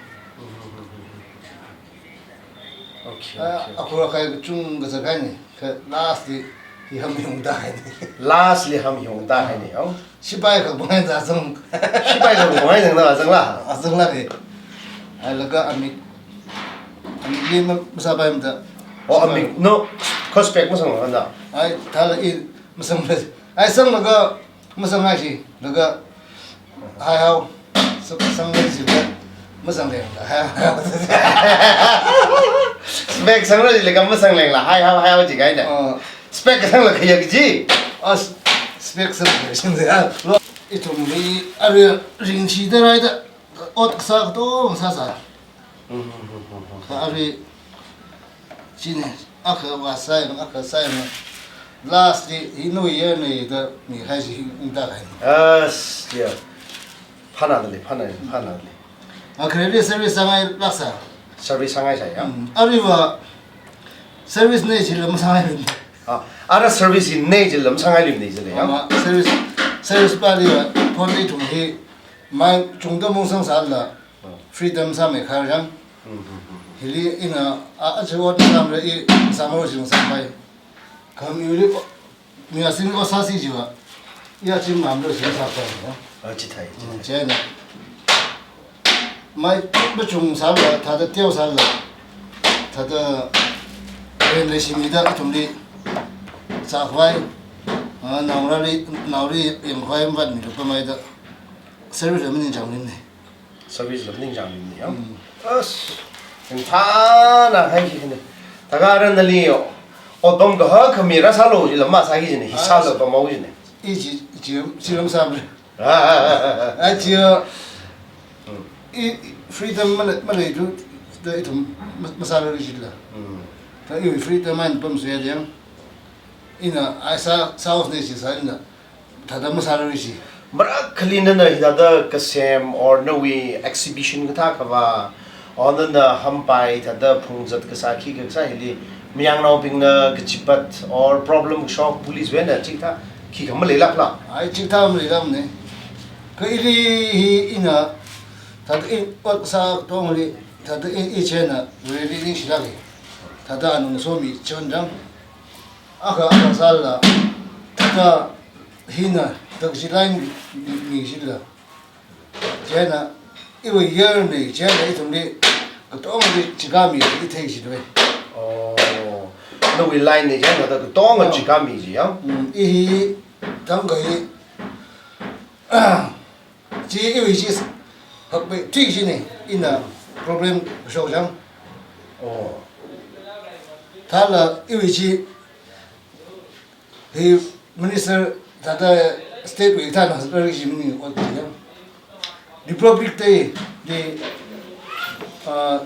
Okay, ah, okay, okay. Akhur akhai kachungkha zat haini, kha last li hi ham hiyong tāhaini. Last li ham hiyong tāhaini, oh. Sipai kha bang haida zang. Sipai kha bang haida zang la, zang la. Ah, zang la ni. Ai laga amik, amikli ma-, masāpaimada. Oh, amik, no, kha spec masang la da. Ai, thāla i masang la. Ai, sanglaga, masang haisi, laga, hai hao, sa-, sanglaga, masang leng la, hai hao. Spec sanglaga, laga masang leng la, hai hao, hai hao ji kahaina. Oh. Spec sanglaga ya ji. Ah, spec sanglaga, sing ya. Lo, ithumli, arui, ringshi da rai da, ot kasā kato, sāsā. Mm, mm, mm, mm, mm. Kha arui, chieina, akha vāsai, akha sai ma. Last li, hi nawui year nei da, mi hai si hi ungta kai. Yes, yeah. Phānāda lei, phānā, phānāda lei. Akhali service sāngai lāksā. Service sāngaisai ya? Mm, aruiva, service nei chila masāngai lei. Ah, ara service nei chila masāngai lei nei chila ya? Ah, service, service pali va, phone li tung hi, mai chungda mung sang sāla. Freedom sāmei kharjang. Mm, mm, mm, mm. Hili ina, a, a, chi ot sāmra i, sāmro sing sāpai. Khamiwuili, o, mi asing o sāsi jiva. Iya chim ngamro sing sāpai, no? Ah, chithei, mm, chithei. Chieina. Mai, machung sāla, thāda teo sāla. Thāda, ren leishimida, ithumli. Sākhavai. Ah, naongarāli, naoli, yangkhavai, mavātmilu pamai da. Service la maningchāngmine. Service la maningchāngmine ya. Mm. As, ringphāna hai ki kane. Thakha ara nali yo. Otpam kaha khami rāsālu jila masāki jine. Hi sālu pamhao jine. I ji, ji, ji lam sāmre. Ah, ah, ah, ah, ah. Ai ji, mm, i, i, freedom malei, malei tu, da ithum ma-, masālu jila. Mm. Da i freedom eina pamsui ya yang. Ina, ai sā, sāhaosi ne ji sā ina. Thāda masālu ji. Marākhali nana hithāda kasem or nawui exhibition kathā khavā, or nana hampai thāda phungzat kasā khikha kasā hili, mayangnaobingna kachipat or problem kashok police wui eina chikathā khikha maleilākla. Ai chikathā maleilākmane. Kha ili hi ina, thāda i ot sā tongli, thāda i, i chieina, really ningshilāke. Thāda anung somi chonjang. Akha, akha sāla, thāda hina, tak ji line mi, mi, mi jila. Chieina, iwui year nei, chieina ithumli, katongli chikami, i thei jilwe. Oh, nawui line nei, chieina thāda katonga, oh, chikami ji ya. Mm, i hi, thangkha hi, chi iwui chi hakpei, thik jine, ina problem shokjang. Oh. Thāla iwui chi, hi minister thāda state wui thāna sāra ji mani ot ji ya. Republic Day, Day, ah,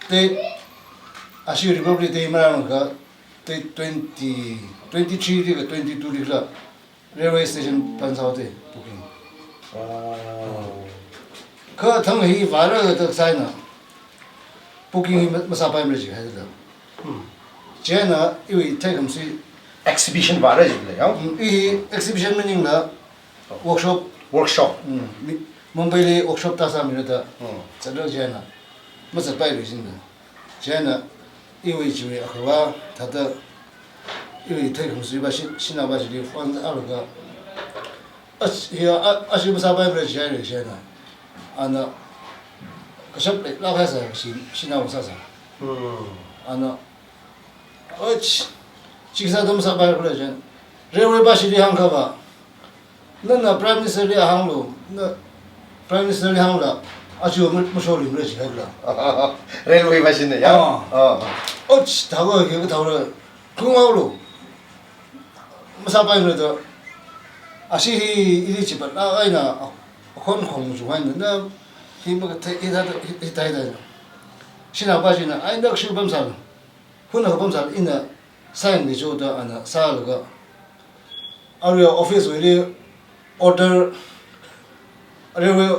Day, ashi Republic Day marānakha, Day twenty, twenty-three li ka twenty-two li la railway station pan sāhaoda booking. Oh. Kha thang hi vāra da sāina. Booking hi ma-, masāpaimara ji haida. Hmm. Chieina iwui theikhamsui. Exhibition vāra jila ya? Mm, i exhibition maningla workshop. Workshop. Mm, mi, Mumbai li workshop tāsāmira da. Hmm. Zatlu chieina. Mazatpailui jila. Chieina iwui chiwui akhava, thāda iwui theikhamsui va shi, shanao va shili phone sālaga, ach, hiya, a, ashi masāpaimara jihaira chieina. Ana, kashap leilāk haisā, shi, shanao sāsā. Hmm. Ana, ach, chi sāda masāpaikhala chieina. Railway va shili hāngkhava, nana Prime Minister li hānglu, na Prime Minister li hāngla, aja ma-, masholimara jihaila. Railway va shina ya? Ah. Ah. Och, thākha hi kathaora, khunghaolu. Masāpaimara da, ashi hi ili chipat la eina, a, akhon khong ju haina, na, hi makathei, hi thāda, hi, hi thāda. Shanao pa china, ai, nda kashil pamsālu. Hun akha pamsālu, ina sign micho da ana sālaga. Arui office wuili order, arui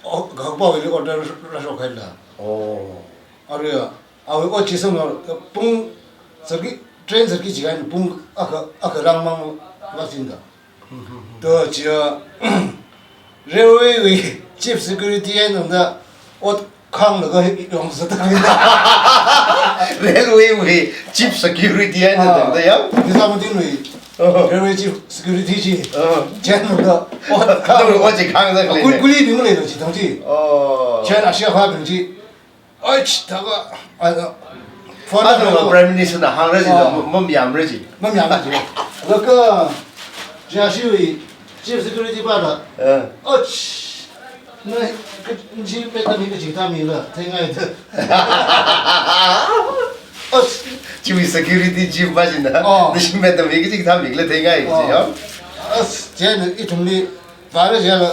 o-, kahakpa wuili order rāshok haila. Oh. Arui a, awui ot chi sāma pung sāki, train sāki jiakha pung akha, akha lāngmang vāchinda. To chiya, railway wui chief security eina ot khānglaga yongzatda. Railway wui chief security eina Ah. tangda ya? Nizamuddin wui Oh. railway chief security chi. Oh. Chieina ot khāng. Ot chi khāngda khalei Kuli, ne. Kulibing maleilo chithang chi. Oh. Chieina ashi akhābing chi. Oi, ch-, thākha, a, a, phone Athumva number Prime Minister na hāngra ji, Oh. ma-, mamayāmra ji. Mamayāmra ji. Laga, jiashiwui, chief security pa la. Eh. Oi, ch-, na, ka, nji peta mi kachikathā mila, theingai da. Oi, ch-, Chief security chief pa china. Oh. Nashi peta mi kachikathā mila, theingai ji, Oh. ya. Oi, ch-, chieina ithumli, vāra jiala,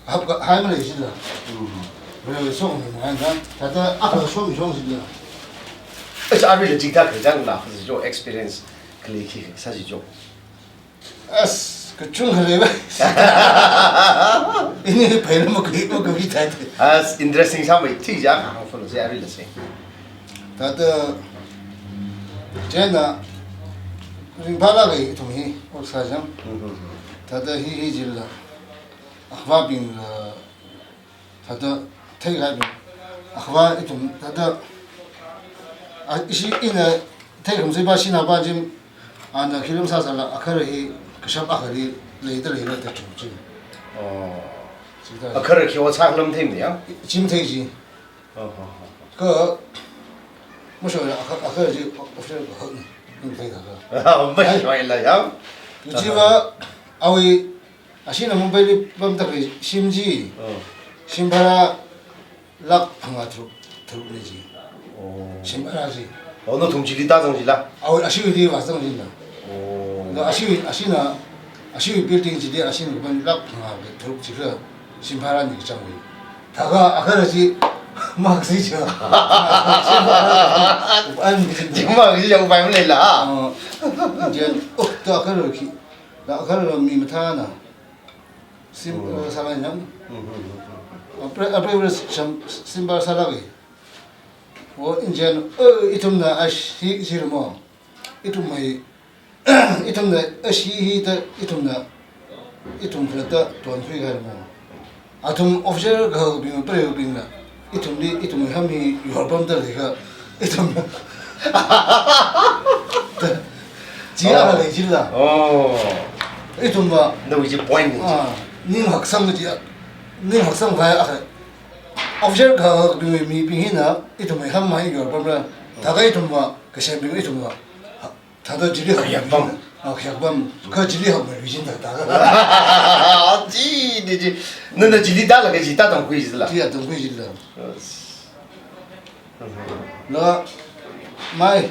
Hapkahai malei chila. Mm. Railway shong ni na, na, thāda akha shong shong chila. Ach, aruila chithā kachang la, jo experience kali khi sa ji jo. As, kachungkha leiva. Ini phaila makui, makui thāda. As, interesting sāmei, thija, hāngfun se aruila se. Thāda, chieina, ringphālāka ithum hi, ot sāchang. Mm-hmm. Thāda hi hi chila. Akhava bing, uh, thāda theikahai bing. Akhava ithum thāda, a, ishi ina theikhamsei pa shanao pa chim, ana khi lam sāsāla, akhara hi kashap akhali leida leila da chum chim. Oh. Chithā. Akhara khi ot sākhala matheimana ya? Chim thei ji. Oh, oh, oh. Kha, mashoila, akha, akhara chi official kahak ni, ning theida kha. Mashoila ya? Chiva, awui, ashina Mumbai li pamda khalei shim chi. Oh. Shim bhara lakh phangā tharuk, tharuk lei ji. Oh. Shim bhara chi. Oh, nathum chili tāzang jila? Awui, ashiwuili vāzang jila. Oh. Da ashiwui, ashina, ashiwui building chili ashina kapam lakh phangā tharuk chila shim bhara ni kachang wui. Thākha akhara chi, maksi cha. An chi. Chi maksi cha upai maleila. Oh. Jen, oh, to akhara khi. Da akhara mi mathāna. Shim, Oh. uh, sālai nam. Mm-hmm. Apre, apre, apre, shim, shim bhara sālāka. Oh, injen, oh, ithumna ashi, shirmo. Ithum mai, ithumna ashi hi ta, ithumna, ithum flat ta, tuan khui kahai mo. Athum official kahakbing, preiwubingna. Ithumli, ithum ham hi yorpamda leikha. Ithum. Chi akha lei jila. Oh. Ithumva. Nawui chi point ni chi. Ah, ning haksang chi, ning haksang vai akha. Official kahakbing mibing hina, ithum ham mai yorpamra. Thākha ithumva, kasembing ithumva. Thāda chili hak Khayakpam. Ah, khayakpam. Kha chili hakmei reason thāda. Chi, ni chi. Nana chili tālaga chi tātangkhui jila. Chi tātangkhui jila. Yes. La, mai.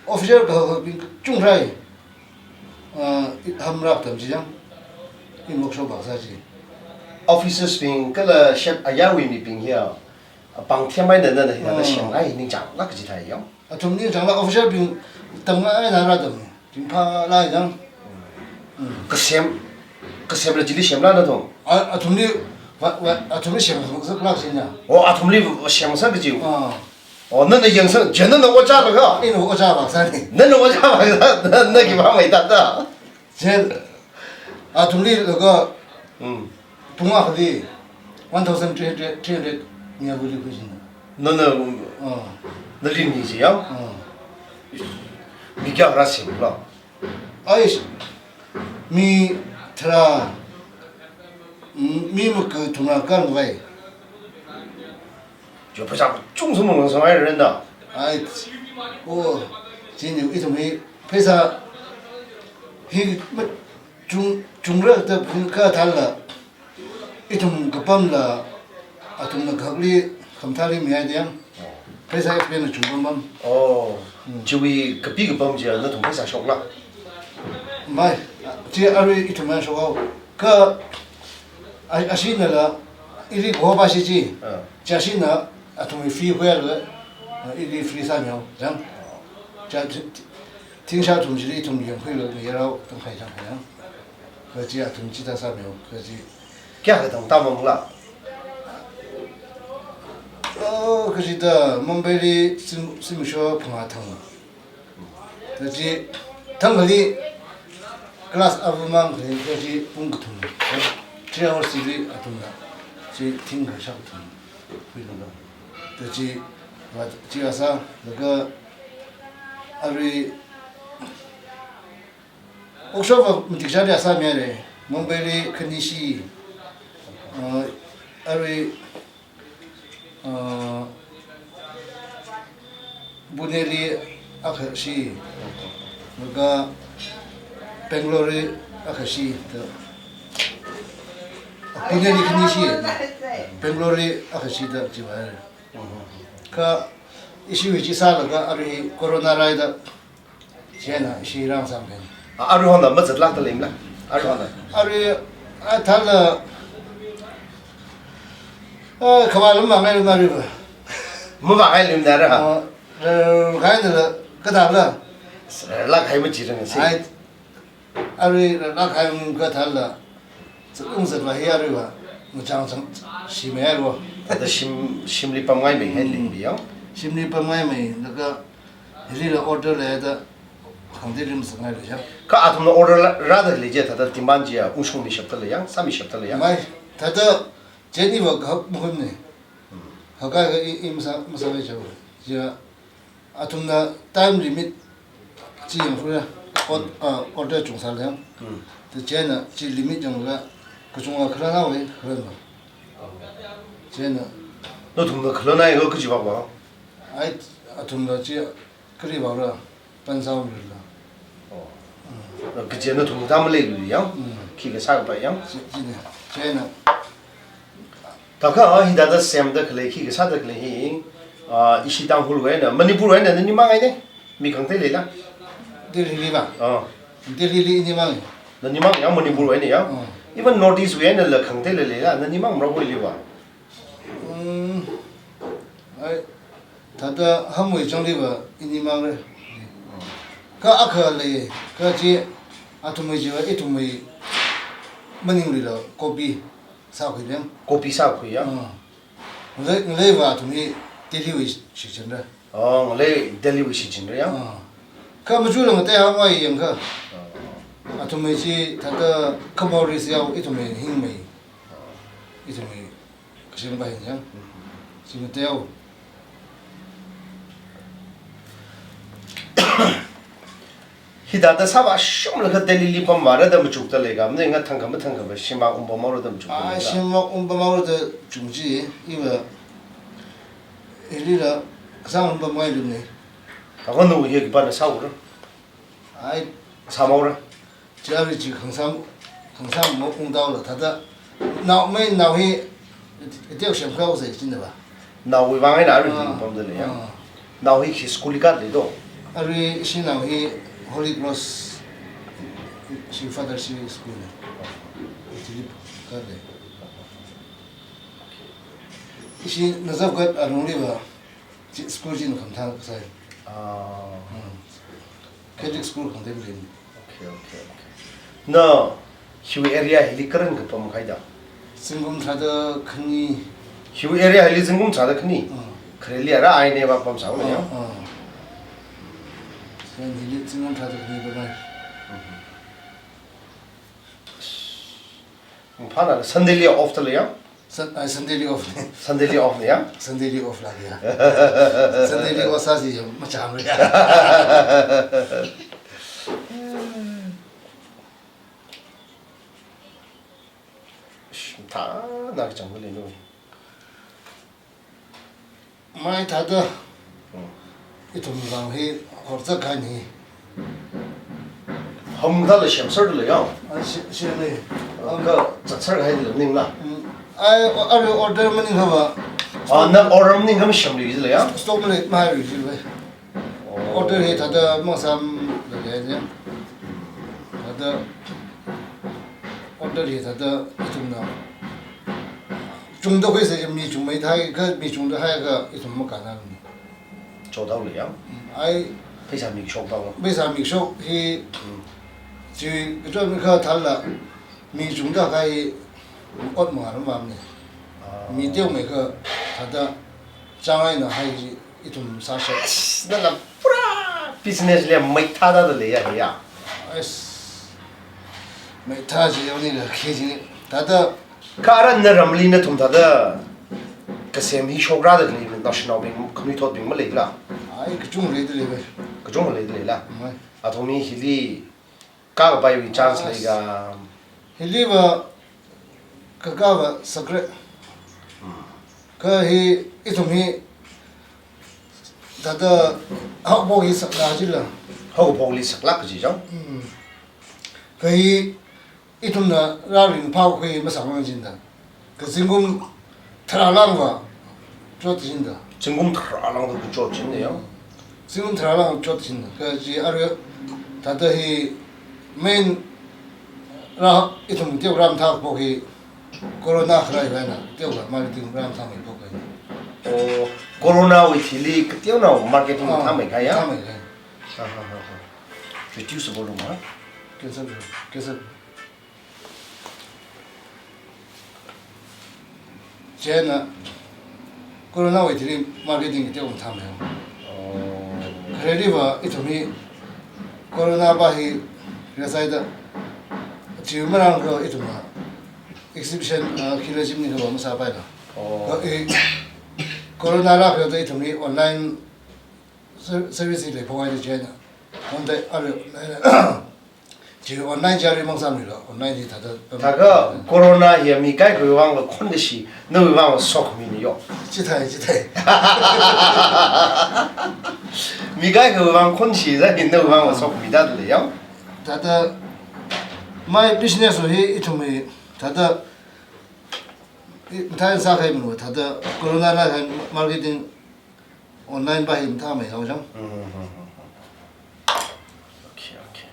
Official kahakbing chungrai. Ah, i hamrak tam chi jang. In workshop bak sā chi. Officers bing kala shep ayarwui mibing hiya. Apāng themhaida nana hithāda Oh. semngai ningchānglāk kaji thai yong. Athum ningchānglāk official bing tamngaina rātam. Ringphālāk jang. Mm. Kasem, kasemla chili semla nathum? A, athumli, va, va, athumli semsaklāk sina. Oh, athumli semsa kaji. Ah. Oh, nana yangsang, jen nana ojā laga. Ina ojā bak sāni. Nana ojā bak sā, na, na khipā mai tāda. Jen, athumli laga, Mm. pung akhali one thousand three hundred, three hundred mi avuli khuisina. Nana, Oh. nali mi ji ya? Oh. Mi kayākha rāsemla? Ai, mi tharā, mm, mi makathuma kangvai. Yo, pheisā chungsa manglangsang hairana. Ai, oh, chini ithum hi pheisā hi ma chung, chungra da phun kathāla. Ithum kapamla, athumna khakli khamthāli mihaida yang. Pheisā expenditure chung pam pam. Oh, Hmm. chiwui kapi kapam chiya nathum pheisā shokla? Mai, chi arui ithum yang shok haowa. Kha, a, ashinala, ili kaho pa shi chi. Ah. Chi ashina, Athumwui free khuilaga, ili free sāmihaowa, chang. Chithing, thingshā athum chili ithum yangkhuilaga, mayarao tangkhai chang kha chang. Kha chi athum chithā sāmihaowa, kha chi. Kayākha tangda mangla? Oh, kha chithā Mumbai li sim, simsho phangā thang. Kha chi, thang khali class avamang khali, kha chi pung kathum, three hours li athumna, chi thing kha shākathum khuilaga. Kha chi, va, chi asā, laga arui workshop va matik chāda sāmihaira, Mumbai li khani shi, uh, arui, uh, Pune li akha shi, laga Bangalore li akha shi da. Pune li khani shi, Bangalore li akha shi da chiwui. Kha ishiwui chi sālaga arui corona rāhaida, chieina ishi rāngasāmana. A, aruihon la mazatlākda leimala? Aruihon la? Arui, a, thāla, a, khavā lam mavāngailumana aruiva. Mavāngailumana ra? A, ra, kahaina la, kathāla? Rālāk kahai machirang si. Ai, arui rālāk kahai mung kathāla, zatlung zatva hi aruiva, ngachang chang, shimei aruiva. Thāda shim, shimli pamngaimei hai lingbi yang? Shimli pamngaimei, laga hilila order leida, khangatei rim sangngai lei yang. Kha athumna order la, rāda lei chi, thāda demand chi ya, ungshungmishapda lei yang, sāmishapda lei yang? Mai, thāda chieina va kahak mahunna. Hakkahai i, i masā, masāvai chao. Chi ya, athumna time limit chi yangkhuira, ot-, ah, order chungsāla yang. Hmm. Kha chieina chi limit yanglaga kachungkha khalānhaowa, khalānva. Chieina. Nathumna khalānhaiakha kachi vāva? Ai, athumna chi kali vāra, pansāmira. Oh. Hmm. Kachi nathum thā maleilu yang? Hmm. Khikha sākapai yang? Chi, china. Chieina. Thākha, hithāda semda khalei, khikha sāda khalei hi, ah, ishi Tangkhulwui eina, Manipurwui eina nanimang eina, mi khangatei leila? Delhi li va? Ah. Delhi li inimang. Nanimang yang, Manipurwui eina yang? Ah. Even North East wui einala khangatei leila, nanimang mara hoiliva? Hmm. Ai, thāda Hamwui changli va inimangra. Kha akha lei, kha chi athumwui chiva ithumwui maninglila copy sākhui leng. Copy sākhui ya? Ah. Ngalei, ngaleiva athum hi Delhiwui shichinra. Oh, ngalei Delhiwui shichinra ya? Ah. Kha machukla ngatei hāngwui yangkha. Ah. Athumwui chi thāda khamor ri siyao ithumwui hingmei. Ithumwui kashing va hin yang. Hmm. Chi ngateihao. Hithāda sāvāshunglaga Delhi li pamvāra da machukda leikha, maningakha thangkha mathangkha va shim ungpamhaora da machukda leila? Ai, shim ungpamhaora da chung chi, iva, ilila kasāng ungpamngailumna. Thākha nawui hi khipāna sāura? Ai. Sāmhaora? Chi arui chi khangsam, khangsam mo ungdaola thāda. Nao, mai nao hi, itiak shemkao sai china va. Naowui vang eina arui Ah, ungpamda lei ya? Ah. Nao hi khi school li kāda lei do? Arui ishi nao hi Holy Cross, ishi Father ishi school na. Ishi li kāda lei. Ishi Nazareth alungli va, chi school china khamthā kasai. Ah. Hmm. Catholic school khangatei lei. Okay, okay, okay. Na, hiwui area hili karan kapam khaida? Zingkum tharāda khani. Hiwui area hili zingkum tharāda khani? Ah. Khareli ara ai ne va pamsāhaowa ya? Ah, ah. San hili zingkum tharāda khani pamhai. Mhm. Phāna Sunday li off da lei ya? Sun-, ai, Sunday li off na. Sunday li off na ya? Sunday li off lāka ya. Sunday li off sāsi ya, machāmara ya. Sh, thāna kachang lei no. Mai thāda. Hmm. Ithum vang hi horzatkahai hi. Hamdala semserda lei ya? A, se-, semlei. Kha zatserhaida lei maningla? Hmm. Ai, o-, arui order maningakha va. A, na order maningakha masemluiya lei ya? Stock malei, mahailui lei. Oh. Order hi thāda masāmlei lei ya. Thāda order hi thāda ithumna Chungda khuisa mi chungmeithai kha mi chungda haiakha ithum makānna. Chothaolei ya. Mm, ai. Pheisā mikshok thaolei. Pheisā mikshok hi, mm, chi kachon mi kha thālala mi chungda kahai ot mangā ram mamne. Ah. Mi teomeikha thāda chang eina hai chi ithum sāshap. Nala pura business li maithāda da leiya hiya. Ais. Maithā chi yaoni la khi chi. Thāda Kha ara naramli nathum thāda kasem hi shokra da khalei national bing, khanuithotbing maleila? Ai, kachungkha leida lei bai. Kachungkha leida leila? Mai. Athumwui hili kakapaiwui chance, as, leiga? Hiliva kakapa sakre. Hmm. Kha hi ithum hi thāda haophok hi sakla jila. Haophokli saklāk kaji chang? Hmm. Kha hi ithumna rāringphā khui masāmang jida. Kha zingkum tharā lāngva chot jida. Zingkum tharā lāngva chot jida ya. Zingkum tharā lāngva chot jida. Kha chi arui thāda hi main rā ithum teo rāmathāphok hi corona kharā eina teokha marketing rāmathāmeiphok eina. Oh, coronawui thili kateonao marketing, ah, mathāmeikahai ya? Mathāmeikahai. Ha, ha, ha, ha. Reduce volume, ha? Cancel, cancel. Chieina coronawui thili marketing teo mathāmei. Oh. Khareliva ithum hi corona pa hi rasaida chi marāng kha ithumna exhibition, ah, khila jimni kha masāpaila. Oh. Kha i corona rākha da ithum hi online ser-, service hi leiphok haida chieina. Online, arui, chi online chi arui mang sāmila, online hi thāda. Thākha corona hi mi kaikhawui vangla khonkashi, nawui vangla sokmina yo. Chithāi, chithāi. Mi kaikhawui vang khonkashi za hi nawui vangla sokmida da lei ya. Thāda my business hi ithumwui thāda i, mathāi sākahai mi thāda corona rākahai marketing online pa hi mathāmei haochang. Hmm, hmm, hmm, hmm. Okay, okay.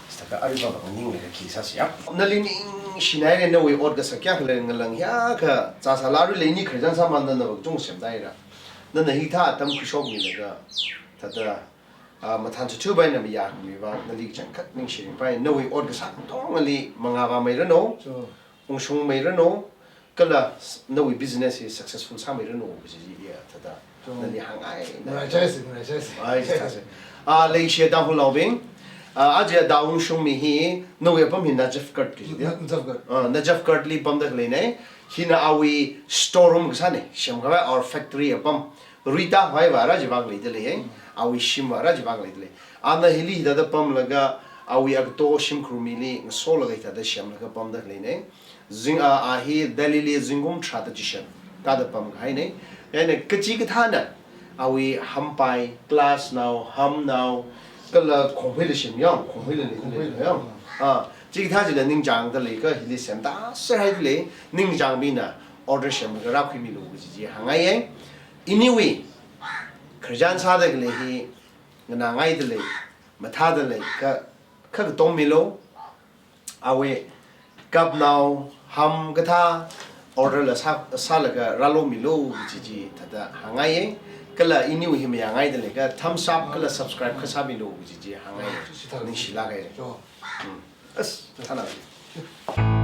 Saka arui pa bang ning le khi sāsi ya. Nali ningshinai le nawui ot kasak kayākha lei ngalang ya kha cha sāla arui le ni khararchan sāmanda nava kachungkha semdaira. Nana hithā atam khuishokmilaga thāda, ah, mathān chuchu bai na mayākhami vang nali kachangkhat ningshipai nawui ot kasak katongali mangā vāmeiranu. Sure. Ungshungmeiranu, kala s-, nawui business hi successful sāmeiranu kaji ya thāda. Chong. Nali hāngngai na. Ngaraisai, ngaraisai. Ai, chithāsai. Ah, leishiya Tangkhulnaobing. Ah, aja da ungshungmi hi, nawui apam hi Najafgarh kaji ya? Na-, Najafgarh. Ah, Najafgarh li pamda khaleinei. Hina awui storeroom kasānei, semkhavai our factory apam. Rita hoi vāra chi vang leida lei, eh? Mm. Awui shim vāra chi vang leida lei. Ana hili hithāda pamlaga awui agato shimkhur mili ngasolaga hithāda semlaga pamda khaleinei. Zing a, a hi Delhi li zingkum tharāda chishat kāda pamkahainei. Ene kachikathāna awui hampai, glass nao, ham nao, kala khongpheila shim yang, khongpheila lei, khongpheila lei yang. Ah, chikathā chila ningchāngda lei kha hili semda serhaida lei, ningchāngmina order semlaga rākhuimilu kaji chi hāngngai ye. Iniwui khararchan sāda khalei hi nganāngaida lei, mathāda lei kha, kha katommilu, awui cup nao, ham kathā order la sā, sālaga rālomilu kaji chi thāda hāngngai ye. Kala iniwui hi mayāngaida lei kha thumbs up kala subscribe kha sāmilu kaji chi hāngngai ye. Chithā. Ningshilāka ye. Cho. Hmm. As, thāna.